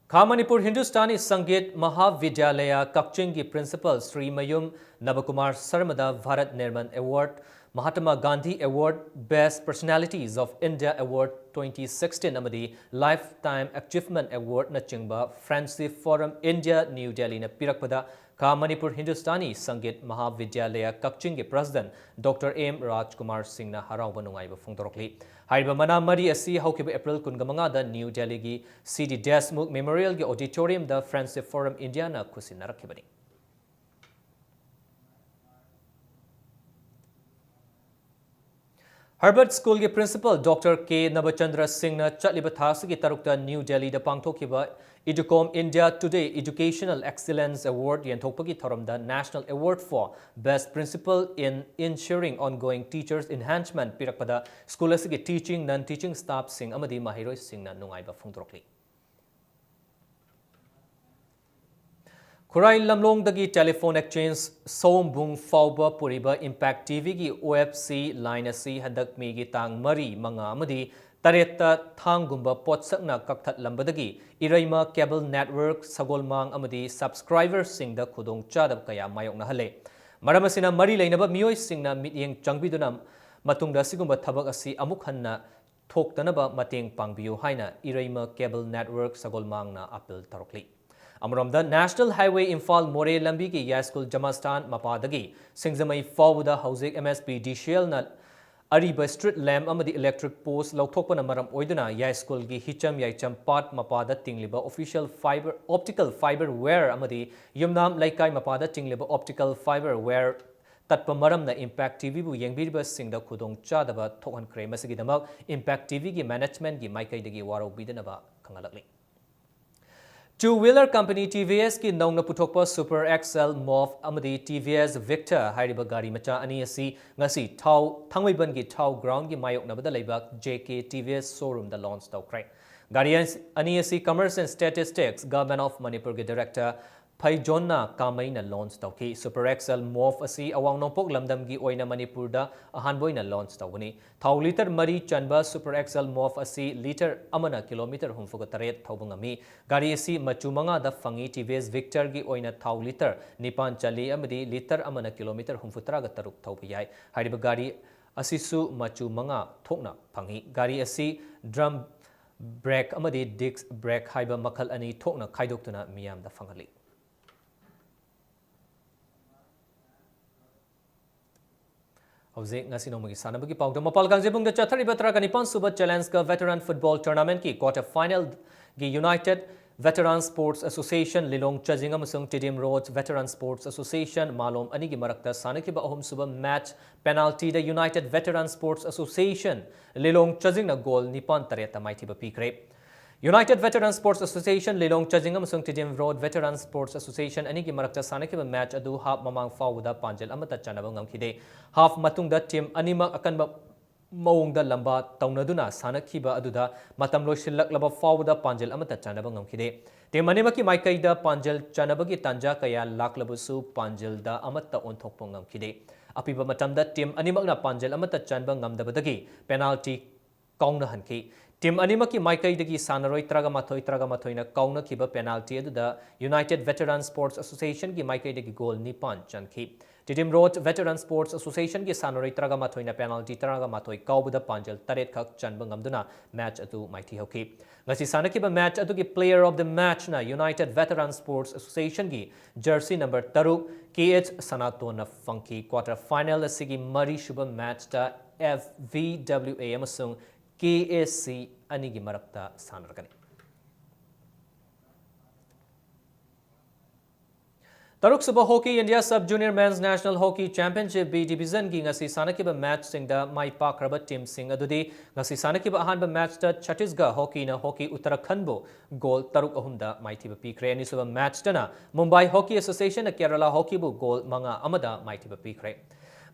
ꯈꯥ ꯃꯅꯤꯄꯨꯔ ꯍꯤꯟꯗꯨꯁꯇꯥꯅꯤ ꯁꯪꯒꯤꯠ ꯃꯍꯥꯕꯤꯗ꯭ꯌꯥꯂꯌ ꯀꯛꯆꯤꯡꯒꯤ principal ꯁ꯭ꯔꯤ ꯃꯌꯨꯝ ꯅꯕꯀꯨꯃꯥꯔ ꯁꯔꯃꯗ Bharat Nirman Award, Mahatma Gandhi Award, Best Personalities of India Award twenty sixteen ꯑꯃꯗꯤ Lifetime Achievement Awardꯅꯆꯤꯡꯕ Friendship Forum India, New Delhiꯅ ꯄꯤꯔꯛꯄꯗ ꯈꯥ ꯃꯅꯤꯄꯨꯔ ꯍꯤꯟꯗꯨꯁꯇꯥꯅꯤ ꯁꯪꯒꯤꯠ ꯃꯍꯥꯕꯤꯗ꯭ꯌꯥꯂꯌ ꯀꯛꯆꯤꯡꯒꯤ president Doctor ꯑꯦꯝ ꯔꯥꯖꯀꯨꯃꯥꯔ ꯁꯤꯡꯅ ꯍꯔꯥꯎꯕ ꯅꯨꯡꯉꯥꯏꯕ ꯐꯣꯡꯗꯣꯔꯛꯂꯤ꯫ ꯍꯥꯏꯔꯤꯕ ꯃꯅꯥ ꯃꯔꯤ ꯑꯁꯤ ꯍꯧꯈꯤꯕ ꯑꯦꯄ꯭ꯔꯤꯜ ꯀꯨꯟꯃꯉꯥꯗ ꯅ꯭ꯌꯨ ꯗꯦꯜꯂꯤꯒꯤ ꯁꯤ ꯗꯤ ꯗꯦꯁꯃꯨꯈ ꯃꯦꯃꯣꯔꯤꯌꯦꯜꯒꯤ ꯑꯣꯗꯤꯇꯣꯔꯤꯌꯝꯗ Friendship Forum Indiaꯅ ꯈꯨꯠꯁꯤꯟꯅꯔꯛꯈꯤꯕꯅꯤ꯫ ꯍꯔꯕꯔꯠ ꯁ꯭ꯀꯨꯜꯒꯤ principal Doctor ꯀꯦ ꯅꯕꯆꯟꯗ꯭ꯔ ꯁꯤꯡꯅ ꯆꯠꯂꯤꯕ ꯊꯥ ꯑꯁꯤꯒꯤ ꯇꯔꯨꯛꯇ ꯅ꯭ꯌꯨ ꯗꯦꯜꯂꯤꯗ ꯄꯥꯡꯊꯣꯛꯈꯤꯕ Educom India Today Educational Excellence Award ꯌꯦꯟꯊꯣꯛꯄꯒꯤ ꯊꯧꯔꯝꯗ National Award for Best Principal in Ensuring Ongoing Teachers Enhancement ꯄꯤꯔꯛꯄꯗ ꯁ꯭ꯀꯨꯜ ꯑꯁꯤꯒꯤ teaching, non-teaching staffꯁꯤꯡ ꯑꯃꯗꯤ ꯃꯍꯩꯔꯣꯏꯁꯤꯡꯅ ꯅꯨꯡꯉꯥꯏꯕ ꯐꯣꯡꯗꯣꯔꯛꯂꯤ꯫ ꯈꯨꯔꯥꯏ ꯂꯝꯂꯣꯡꯗꯒꯤ telephone exchange ꯁꯑꯣꯝꯕꯨꯡ ꯐꯥꯎꯕ ꯄꯨꯔꯤꯕ Impact TVꯒꯤ OFC line ꯑꯁꯤ ꯍꯟꯗꯛ ꯃꯦꯒꯤ ꯇꯥꯡ ꯃꯔꯤ, ꯃꯉꯥ ꯑꯃꯗꯤ ꯇꯔꯦꯠꯇ ꯊꯥꯡꯒꯨꯝꯕ ꯄꯣꯠꯁꯛꯅ ꯀꯛꯊꯠꯂꯝꯕꯗꯒꯤ ꯏꯔꯩꯃ cable network, ꯁꯒꯣꯜꯃꯥꯡ ꯑꯃꯗꯤ subscriberꯁꯤꯡꯗ ꯈꯨꯗꯣꯡꯆꯥꯗꯕ ꯀꯌꯥ ꯃꯥꯌꯣꯛꯅꯍꯜꯂꯦ꯫ ꯃꯔꯝ ꯑꯁꯤꯅ ꯃꯔꯤ ꯂꯩꯅꯕ ꯃꯤꯑꯣꯏꯁꯤꯡꯅ ꯃꯤꯠꯌꯦꯡ ꯆꯪꯕꯤꯗꯨꯅ ꯃꯇꯨꯡꯗ ꯑꯁꯤꯒꯨꯝꯕ ꯊꯕꯛ ꯑꯁꯤ ꯑꯃꯨꯛ ꯍꯟꯅ ꯊꯣꯛꯇꯅꯕ ꯃꯇꯦꯡ ꯄꯥꯡꯕꯤꯌꯨ ꯍꯥꯏꯅ ꯏꯔꯩꯃ cable network ꯁꯒꯣꯜꯃꯥꯡꯅ appeal ꯇꯧꯔꯛꯂꯤ꯫ ꯑꯃꯔꯣꯝꯗ National Highway ꯏꯝꯐꯥꯜ ꯃꯣꯔꯦ ꯂꯝꯕꯤꯒꯤ ꯌꯥꯏꯁ꯭ꯀꯨꯜ ꯖꯃꯁꯇꯥꯟ ꯃꯄꯥꯗꯒꯤ ꯁꯤꯡꯖꯃꯩ ꯐꯥꯎꯕꯗ ꯍꯧꯖꯤꯛ MSPDCLꯅ ꯑꯔꯤꯕ street lamp ꯑꯃꯗꯤ electric post ꯂꯧꯊꯣꯛꯄꯅ ꯃꯔꯝ ꯑꯣꯏꯗꯨꯅ ꯌꯥꯏꯁ꯭ꯀꯨꯜꯒꯤ ꯍꯤꯆꯝ ꯌꯥꯏꯆꯝ ꯄꯥꯠ ꯃꯄꯥꯗ ꯇꯤꯡꯂꯤꯕ official fiber, optical fiber wire ꯑꯃꯗꯤ ꯌꯨꯝꯅꯥꯝ ꯂꯩꯀꯥꯏ ꯃꯄꯥꯗ ꯇꯤꯡꯂꯤꯕ optical fiber wire ꯇꯠꯄ ꯃꯔꯝꯅ Impact TVꯕꯨ ꯌꯦꯡꯕꯤꯔꯤꯕꯁꯤꯡꯗ ꯈꯨꯗꯣꯡꯆꯥꯗꯕ ꯊꯣꯛꯍꯟꯈ꯭ꯔꯦ꯫ ꯃꯁꯤꯒꯤꯗꯃꯛ Impact TVꯒꯤ managementꯀꯤ ꯃꯥꯏꯀꯩꯗꯒꯤ ꯋꯥꯔꯧꯕꯤꯗꯅꯕ ꯈꯪꯍꯜꯂꯛꯂꯤ꯫ Two wheeler company TVSꯀꯤ ꯅꯧꯅ ꯄꯨꯊꯣꯛꯄ Super XL Moff ꯑꯃꯗꯤ TVS Victor ꯍꯥꯏꯔꯤꯕ ꯒꯥꯔꯤ ꯃꯆꯥ ꯑꯅꯤ ꯑꯁꯤ ꯉꯁꯤ ꯊꯥꯎ, ꯊꯥꯡꯃꯩꯕꯟꯒꯤ ꯊꯥꯎ groundꯒꯤ ꯃꯥꯌꯣꯛꯅꯕꯗ ꯂꯩꯕ JK TVS showroomꯗ launch ꯇꯧꯈ꯭ꯔꯦ꯫ ꯒꯥꯔꯤ ꯑꯅꯤ ꯑꯁꯤ Commerce and Statistics, Government of ꯃꯅꯤꯄꯨꯔꯒꯤ Director ꯐꯩꯖꯣꯟꯅ ꯀꯥꯃꯩꯅ launch ꯇꯧꯈꯤ꯫ Super Excel Move ꯑꯁꯤ ꯑꯋꯥꯡ ꯅꯣꯡꯄꯣꯛ ꯂꯝꯗꯝꯒꯤ ꯑꯣꯏꯅ ꯃꯅꯤꯄꯨꯔꯗ ꯑꯍꯥꯟꯕ ꯑꯣꯏꯅ launch ꯇꯧꯕꯅꯤ꯫ ꯊꯥꯎ litre ꯃꯔꯤ ꯆꯟꯕ Super Excel Move ꯑꯁꯤ litre ꯑꯃꯅ kilometre ꯍꯨꯝꯐꯨꯒ ꯇꯔꯦꯠ ꯊꯧꯕ ꯉꯝꯃꯤ꯫ ꯒꯥꯔꯤ ꯑꯁꯤ ꯃꯆꯨ ꯃꯉꯥꯗ ꯐꯪꯏ꯫ T V S Victorꯒꯤ ꯑꯣꯏꯅ ꯊꯥꯎ litre ꯅꯤꯄꯥꯟ ꯆꯜꯂꯤ ꯑꯃꯗꯤ litre ꯑꯃꯅ kilometre ꯍꯨꯝꯐꯨꯇꯔꯥꯒ ꯇꯔꯨꯛ ꯊꯧꯕ ꯌꯥꯏ꯫ ꯍꯥꯏꯔꯤꯕ ꯒꯥꯔꯤ ꯑꯁꯤꯁꯨ ꯃꯆꯨ ꯃꯉꯥ ꯊꯣꯛꯅ ꯐꯪꯏ꯫ ꯒꯥꯔꯤ ꯑꯁꯤ drum brake ꯑꯃꯗꯤ disc brake ꯍꯥꯏꯕ ꯃꯈꯜ ꯑꯅꯤ ꯊꯣꯛꯅ ꯈꯥꯏꯗꯣꯛꯇꯨꯅ ꯃꯤꯌꯥꯝꯗ ꯐꯪꯍꯜꯂꯤ꯫ ꯍꯧꯖꯤꯛ ꯉꯁꯤ ꯅꯣꯡꯃꯒꯤ ꯁꯥꯟꯅꯕꯒꯤ ꯄꯥꯎꯗ ꯃꯄꯥꯜ ꯀꯥꯡꯖꯩꯕꯨꯡꯗ ꯆꯠꯊꯔꯤꯕ ꯇꯔꯥꯒ ꯅꯤꯄꯥꯟ ꯁꯨꯕ Challenge Cup Veteran Football Tournamentꯀꯤ quarter finalꯒꯤ United Veteran Sports Association, ꯂꯤꯂꯣꯡ ꯆꯥꯖꯤꯡ ꯑꯃꯁꯨꯡ Tiddim road Veteran Sports Association, ꯃꯥꯂꯣꯝ ꯑꯅꯤꯒꯤ ꯃꯔꯛꯇ ꯁꯥꯟꯅꯈꯤꯕ ꯑꯍꯨꯝꯁꯨꯕ match penaltyꯗ United Veteran Sports Association, ꯂꯤꯂꯣꯡ ꯆꯥꯖꯤꯡꯅ goal ꯅꯤꯄꯥꯟ ꯇꯔꯦꯠꯇ ꯃꯥꯏꯊꯤꯕ ꯄꯤꯈ꯭ꯔꯦ꯫ United Veteran Sports Association, ꯂꯤꯂꯣꯡ ꯆꯥꯖꯤꯡ ꯑꯃꯁꯨꯡ Tiddim road Veteran Sports Association ꯑꯅꯤꯒꯤ ꯃꯔꯛꯇ ꯁꯥꯟꯅꯈꯤꯕ match ꯑꯗꯨ half ꯃꯃꯥꯡ ꯐꯥꯎꯕꯗ ꯄꯥꯟꯖꯤꯜ ꯑꯃꯠꯇ ꯆꯟꯅꯕ ꯉꯝꯈꯤꯗꯦ꯫ Half ꯃꯇꯨꯡꯗ team ꯑꯅꯤꯃꯛ ꯑꯀꯟꯕ ꯃꯑꯣꯡꯗ ꯂꯝꯕꯥ ꯇꯧꯅꯗꯨꯅ ꯁꯥꯟꯅꯈꯤꯕ ꯑꯗꯨꯗ ꯃꯇꯝ ꯂꯣꯏꯁꯤꯜꯂꯛꯂꯕ ꯐꯥꯎꯕꯗ ꯄꯥꯟꯖꯤꯜ ꯑꯃꯠꯇ ꯆꯟꯅꯕ ꯉꯝꯈꯤꯗꯦ꯫ Team ꯑꯅꯤꯃꯛꯀꯤ ꯃꯥꯏꯀꯩꯗ ꯄꯥꯟꯖꯤꯜ ꯆꯟꯅꯕꯒꯤ ꯇꯥꯟꯖꯥ ꯀꯌꯥ ꯂꯥꯛꯂꯕꯁꯨ ꯄꯥꯟꯖꯤꯜꯗ ꯑꯃꯠꯇ ꯑꯣꯟꯊꯣꯛꯄ ꯉꯝꯈꯤꯗꯦ꯫ ꯑꯄꯤꯕ ꯃꯇꯝꯗ team ꯑꯅꯤꯃꯛꯅ ꯄꯥꯟꯖꯤꯜ ꯑꯃꯠꯇ ꯆꯟꯕ ꯉꯝꯗꯕꯗꯒꯤ penalty ꯀꯥꯎꯅꯍꯟꯈꯤ꯫ Team ꯑꯅꯤꯃꯛꯀꯤ ꯃꯥꯏꯀꯩꯗꯒꯤ ꯁꯥꯟꯅꯔꯣꯏ ꯇꯔꯥꯒ ꯃꯥꯊꯣꯏ, ꯇꯔꯥꯒ ꯃꯥꯊꯣꯏꯅ ꯀꯥꯎꯅꯈꯤꯕ penalty ꯑꯗꯨꯗ United Veteran Sports Associationꯒꯤ ꯃꯥꯏꯀꯩꯗꯒꯤ goal ꯅꯤꯄꯥꯟ ꯆꯟꯈꯤ꯫ ꯇꯤꯗꯤꯝ ꯔꯣꯗ Veteran Sports Associationꯒꯤ ꯁꯥꯟꯅꯔꯣꯏ ꯇꯔꯥꯒ ꯃꯥꯊꯣꯏꯅ penalty ꯇꯔꯥꯒ ꯃꯥꯊꯣꯏ ꯀꯥꯎꯕꯗ ꯄꯥꯟꯖꯜ ꯇꯔꯦꯠ ꯈꯛ ꯆꯟꯕ ꯉꯝꯗꯨꯅ match ꯑꯗꯨ ꯃꯥꯏꯊꯤꯍꯧꯈꯤ꯫ ꯉꯁꯤ ꯁꯥꯟꯅꯈꯤꯕ match ꯑꯗꯨꯒꯤ Player of the Matchꯅ United Veteran Sports Associationꯒꯤ jersey number ꯇꯔꯨꯛ, K H ꯁꯅꯥꯇꯣꯟꯅ ꯐꯪꯈꯤ꯫ Quarter final ꯑꯁꯤꯒꯤ ꯃꯔꯤꯁꯨꯕ matchꯇ F V W A ꯑꯃꯁꯨꯡ K A C ꯑꯅꯤꯒꯤ ꯃꯔꯛꯇ ꯁꯥꯟꯅꯔꯛꯀꯅꯤ꯫ ꯇꯔꯨꯛꯁꯨꯕ Hockey India Sub Junior Men's National Hockey Championship B Divisionꯒꯤ ꯉꯁꯤ ꯁꯥꯟꯅꯈꯤꯕ matchꯁꯤꯡꯗ ꯃꯥꯏ ꯄꯥꯛꯈ꯭ꯔꯕ teamꯁꯤꯡ ꯑꯗꯨꯗꯤ, ꯉꯁꯤ ꯁꯥꯟꯅꯈꯤꯕ ꯑꯍꯥꯟꯕ matchꯇ ꯆꯇꯤꯁꯒꯔ Hockeyꯅ Hockey Uttarakhand ꯕꯨ goal ꯇꯔꯨꯛ ꯑꯍꯨꯝꯗ ꯃꯥꯏꯊꯤꯕ ꯄꯤꯈ꯭ꯔꯦ꯫ ꯑꯅꯤꯁꯨꯕ matchꯇꯅ Mumbai Hockey Associationꯅ Kerala Hockeyꯕꯨ goal ꯃꯉꯥ ꯑꯃꯗ ꯃꯥꯏꯊꯤꯕ ꯄꯤꯈ꯭ꯔꯦ꯫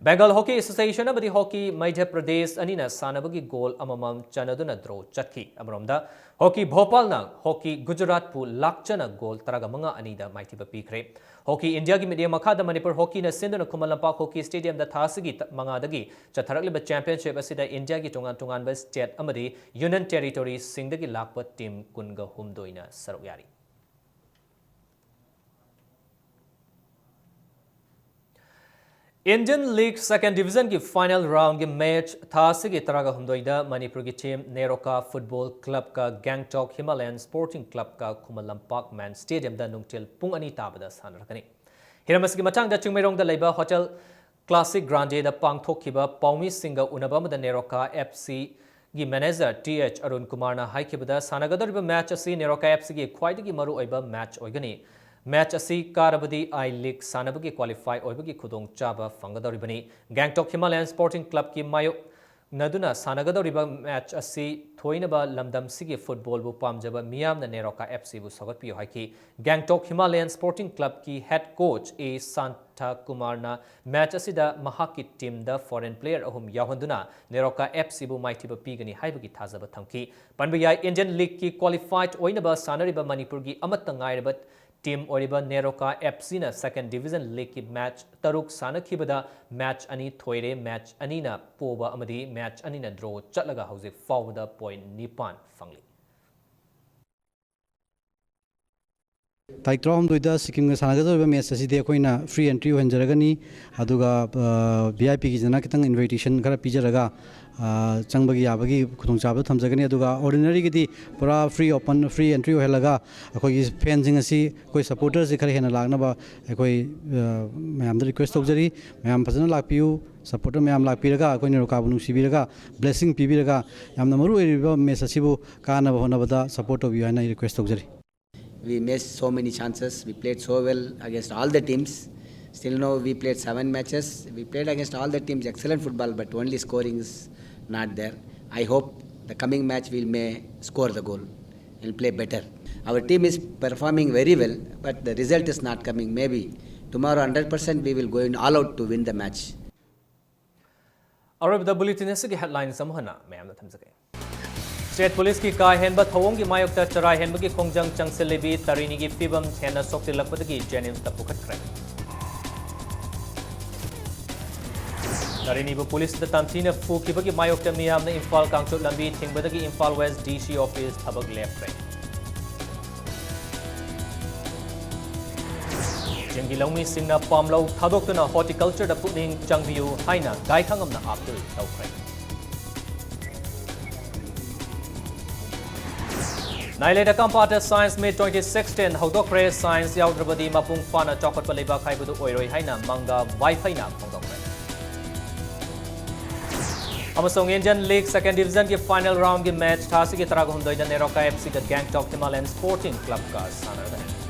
Bengal Hockey Association ꯑꯃꯗꯤ Hockey Madhya Pradesh ꯑꯅꯤꯅ ꯁꯥꯟꯅꯕꯒꯤ ꯒꯣꯜ ꯑꯃꯃꯝ ꯆꯟꯅꯗꯨꯅ ꯗ꯭ꯔꯣ ꯆꯠꯈꯤ꯫ ꯑꯃꯔꯣꯝꯗ, Hockey Bhopalꯅ Hockey Gujaratꯄꯨ ꯂꯥꯛꯆꯅ ꯒꯣꯜ ꯇꯔꯥꯒ ꯃꯉꯥ ꯑꯅꯤꯗ ꯃꯥꯏꯊꯤꯕ ꯄꯤꯈ꯭ꯔꯦ꯫ Hockey Indiaꯒꯤ ꯃꯤꯠꯌꯦꯡ ꯃꯈꯥꯗ ꯃꯅꯤꯄꯨꯔ ꯍꯣꯀꯤꯅ ꯁꯤꯟꯗꯨꯅ ꯈꯨꯃꯟ ꯂꯝꯄꯥꯛ ꯍꯣꯀꯤ ꯁ꯭ꯇꯦꯗꯤꯌꯝꯗ ꯊꯥ ꯑꯁꯤꯒꯤ ꯇ-, ꯃꯉꯥꯗꯒꯤ ꯆꯠꯊꯔꯛꯂꯤꯕ ꯆꯦꯝꯄꯤꯌꯟꯁꯤꯞ ꯑꯁꯤꯗ ꯏꯟꯗꯤꯌꯥꯒꯤ ꯇꯣꯉꯥꯟ ꯇꯣꯉꯥꯟꯕ ꯁ꯭ꯇꯦꯠ ꯑꯃꯗꯤ ꯌꯨꯅꯤꯌꯟ ꯇꯦꯔꯤꯇꯣꯔꯤꯁꯤꯡꯗꯒꯤ ꯂꯥꯛꯄ ꯇꯤꯝ ꯀꯨꯟꯒ ꯍꯨꯝꯗꯣꯏꯅ ꯁꯔꯨꯛ ꯌꯥꯔꯤ꯫ Indian League Second Divisionꯒꯤ final roundꯒꯤ match ꯊꯥ ꯑꯁꯤꯒꯤ ꯇꯔꯥꯒ ꯍꯨꯝꯗꯣꯏꯗ ꯃꯅꯤꯄꯨꯔꯒꯤ team NEROCA Football Clubꯀ Gangtok Himalayan Sporting Clubꯀ Khuman Lampak ꯃꯦꯟ ꯁ꯭ꯇꯦꯗꯤꯌꯝꯗ ꯅꯨꯡꯊꯤꯜ ꯄꯨꯡ ꯑꯅꯤ ꯇꯥꯕꯗ ꯁꯥꯟꯅꯔꯛꯀꯅꯤ꯫ ꯍꯤꯔꯝ ꯑꯁꯤꯒꯤ ꯃꯇꯥꯡꯗ ꯆꯤꯡꯃꯩꯔꯣꯡꯗ ꯂꯩꯕ Hotel Classic Grandeꯗ ꯄꯥꯡꯊꯣꯛꯈꯤꯕ ꯄꯥꯎꯃꯤꯁꯤꯡꯒ ꯎꯅꯕ ꯑꯃꯗ NEROCA FCꯒꯤ manager T H Arun ꯀꯨꯃꯥꯔꯅ ꯍꯥꯏꯈꯤꯕꯗ, ꯁꯥꯟꯅꯒꯗꯧꯔꯤꯕ match ꯑꯁꯤ ꯅꯦꯔꯣꯀꯥ FCꯒꯤ ꯈ꯭ꯋꯥꯏꯗꯒꯤ ꯃꯔꯨꯑꯣꯏꯕ match ꯑꯣꯏꯒꯅꯤ꯫ Match ꯑꯁꯤ ꯀꯥꯔꯕꯗꯤ I League ꯁꯥꯟꯅꯕꯒꯤ qualify ꯑꯣꯏꯕꯒꯤ ꯈꯨꯗꯣꯡꯆꯥꯕ ꯐꯪꯒꯗꯧꯔꯤꯕꯅꯤ꯫ Gangtok Himalayan Sporting Clubꯀꯤ ꯃꯥꯌꯣꯛꯅꯗꯨꯅ ꯁꯥꯟꯅꯒꯗꯧꯔꯤꯕ match ꯑꯁꯤ ꯊꯣꯏꯅꯕ ꯂꯝꯗꯝꯁꯤꯒꯤ footballꯕꯨ ꯄꯥꯝꯖꯕ ꯃꯤꯌꯥꯝꯅ ꯅꯦꯔꯣꯀꯥ FCꯕꯨ ꯁꯧꯒꯠꯄꯤꯌꯨ ꯍꯥꯏꯈꯤ꯫ Gangtok Himalayan Sporting Clubꯀꯤ head coach ꯑꯦ ꯁꯥꯟꯇ ꯀꯨꯃꯥꯔꯅ match ꯑꯁꯤꯗ ꯃꯍꯥꯛꯀꯤ teamꯗ foreign player ꯑꯍꯨꯝ ꯌꯥꯎꯍꯟꯗꯨꯅ ꯅꯦꯔꯣꯀꯥ FCꯕꯨ ꯃꯥꯏꯊꯤꯕ ꯄꯤꯒꯅꯤ ꯍꯥꯏꯕꯒꯤ ꯊꯥꯖꯕ ꯊꯝꯈꯤ꯫ ꯄꯟꯕ ꯌꯥꯏ, Indian Leagueꯀꯤ qualified ꯑꯣꯏꯅꯕ ꯁꯥꯟꯅꯔꯤꯕ ꯃꯅꯤꯄꯨꯔꯒꯤ ꯑꯃꯠꯇ ꯉꯥꯏꯔꯕ team ꯑꯣꯏꯔꯤꯕ ꯅꯦꯔꯣꯀꯥ FCꯅ Second Division Leagueꯀꯤ match ꯇꯔꯨꯛ ꯁꯥꯟꯅꯈꯤꯕꯗ match ꯑꯅꯤ ꯊꯣꯏꯔꯦ, match ꯑꯅꯤꯅ ꯄꯣꯕ ꯑꯃꯗꯤ match ꯑꯅꯤꯅ draw ꯆꯠꯂꯒ ꯍꯧꯖꯤꯛ ꯐꯥꯎꯕꯗ point ꯅꯤꯄꯥꯟ ꯐꯪꯂꯤ꯫ ꯇꯥꯔꯤꯛ ꯇꯔꯥꯍꯨꯝꯗꯣꯏꯗ ꯁꯤꯛꯀꯤꯝꯒ ꯁꯥꯟꯅꯒꯗꯧꯔꯤꯕ match ꯑꯁꯤꯗꯤ ꯑꯩꯈꯣꯏꯅ free entry ꯑꯣꯏꯍꯟꯖꯔꯒꯅꯤ꯫ ꯑꯗꯨꯒ, ꯑ, ꯚꯤ ꯑꯥꯏ ꯄꯤꯒꯤꯗꯅ ꯈꯤꯇꯪ invitation ꯈꯔ ꯄꯤꯖꯔꯒ, ꯑ, ꯆꯪꯕꯒꯤ ꯌꯥꯕꯒꯤ ꯈꯨꯗꯣꯡꯆꯥꯕꯗꯨ ꯊꯝꯖꯒꯅꯤ꯫ ꯑꯗꯨꯒ ordinaryꯒꯤꯗꯤ ꯄꯨꯔꯥ free open, free entry ꯑꯣꯏꯍꯜꯂꯒ ꯑꯩꯈꯣꯏꯒꯤ fanꯁꯤꯡ ꯑꯁꯤ, ꯑꯩꯈꯣꯏ supporterꯁꯤ ꯈꯔ ꯍꯦꯟꯅ ꯂꯥꯛꯅꯕ ꯑꯩꯈꯣꯏ, ꯑ, ꯃꯌꯥꯝꯗ request ꯇꯧꯖꯔꯤ꯫ ꯃꯌꯥꯝ ꯐꯖꯅ ꯂꯥꯛꯄꯤꯌꯨ꯫ Supporter ꯃꯌꯥꯝ ꯂꯥꯛꯄꯤꯔꯒ ꯑꯩꯈꯣꯏ ꯅꯦꯔꯣꯀꯥꯕꯨ ꯅꯨꯡꯁꯤꯕꯤꯔꯒ blessing ꯄꯤꯕꯤꯔꯒ ꯌꯥꯝꯅ ꯃꯔꯨ ꯑꯣꯏꯔꯤꯕ match ꯑꯁꯤꯕꯨ ꯀꯥꯟꯅꯕ ꯍꯣꯠꯅꯕꯗ support ꯇꯧꯕꯤꯌꯨ ꯍꯥꯏꯅ ꯑꯩ request ꯇꯧꯖꯔꯤ꯫ We missed so many chances. We played so well against all the teams. Still now we played seven matches. We played against all the teams, excellent football, but only scoring is not there. I hope the coming match we may score the goal and play better. Our team is performing very well, but the result is not coming. Maybe tomorrow hundred percent we will go in all out to win the match. ꯑꯔꯣꯏꯕꯗ bulletin ꯑꯁꯤꯒꯤ headlines ꯑꯃꯨꯛ ꯍꯟꯅ ꯃꯌꯥꯝꯗ ꯊꯝꯖꯒꯦ꯫ State Policeꯀꯤ ꯀꯥ ꯍꯦꯟꯕ ꯊꯧꯑꯣꯡꯒꯤ ꯃꯥꯌꯣꯛꯇ ꯆꯔꯥꯏ ꯍꯦꯟꯕꯒꯤ ꯈꯣꯡꯖꯪ ꯆꯪꯁꯤꯜꯂꯤꯕꯤ ꯇꯥꯔꯤꯅꯤꯒꯤ ꯐꯤꯕꯝ ꯍꯦꯟꯅ ꯁꯣꯛꯆꯤꯜꯂꯛꯄꯗꯒꯤ JNIMSꯇ ꯄꯨꯈꯠꯈ꯭ꯔꯦ꯫ ꯇꯥꯔꯤꯅꯤꯕꯨ ꯄꯨꯂꯤꯁꯅ ꯇꯝꯊꯤꯅ ꯐꯨꯈꯤꯕꯒꯤ ꯃꯥꯌꯣꯛꯇ ꯃꯤꯌꯥꯝꯅ ꯏꯝꯐꯥꯜ ꯀꯥꯡꯆꯨꯞ ꯂꯝꯕꯤ ꯊꯤꯡꯕꯗꯒꯤ ꯏꯝꯐꯥꯜ West DC office ꯊꯕꯛ ꯂꯦꯞꯈ꯭ꯔꯦ꯫ ꯆꯤꯡꯒꯤ ꯂꯧꯃꯤꯁꯤꯡꯅ ꯄꯥꯝꯂꯧ ꯊꯥꯗꯣꯛꯇꯨꯅ horticultureꯗ ꯄꯨꯛꯅꯤꯡ ꯆꯪꯕꯤꯌꯨ ꯍꯥꯏꯅ ꯒꯥꯏꯈꯪꯉꯝꯅ appeal ꯇꯧꯈ꯭ꯔꯦ꯫ ꯅꯥꯏꯂꯦꯟꯗ ꯀꯝꯄꯥꯇ Science Meet twenty sixteen ꯍꯧꯗꯣꯛꯈ꯭ꯔꯦ꯫ Science ꯌꯥꯎꯗ꯭ꯔꯕꯗꯤ ꯃꯄꯨꯡ ꯐꯥꯅ ꯆꯥꯎꯈꯠꯄ ꯂꯩꯕꯥꯛ ꯍꯥꯏꯕꯗꯨ ꯑꯣꯏꯔꯣꯏ ꯍꯥꯏꯅ ꯃꯪꯒꯥ ꯋꯥꯏꯐꯩꯅ ꯐꯣꯡꯗꯣꯛꯈ꯭ꯔꯦ꯫ ꯑꯃꯁꯨꯡ Indian League second divisionꯒꯤ final roundꯒꯤ match ꯊꯥꯁꯤꯒꯤ ꯇꯔꯥꯍꯨꯝꯗꯣꯏꯗ NEROCA FCꯒ Gangtok Himalayan Sporting Clubꯀ ꯁꯥꯟꯅꯔꯒꯅꯤ꯫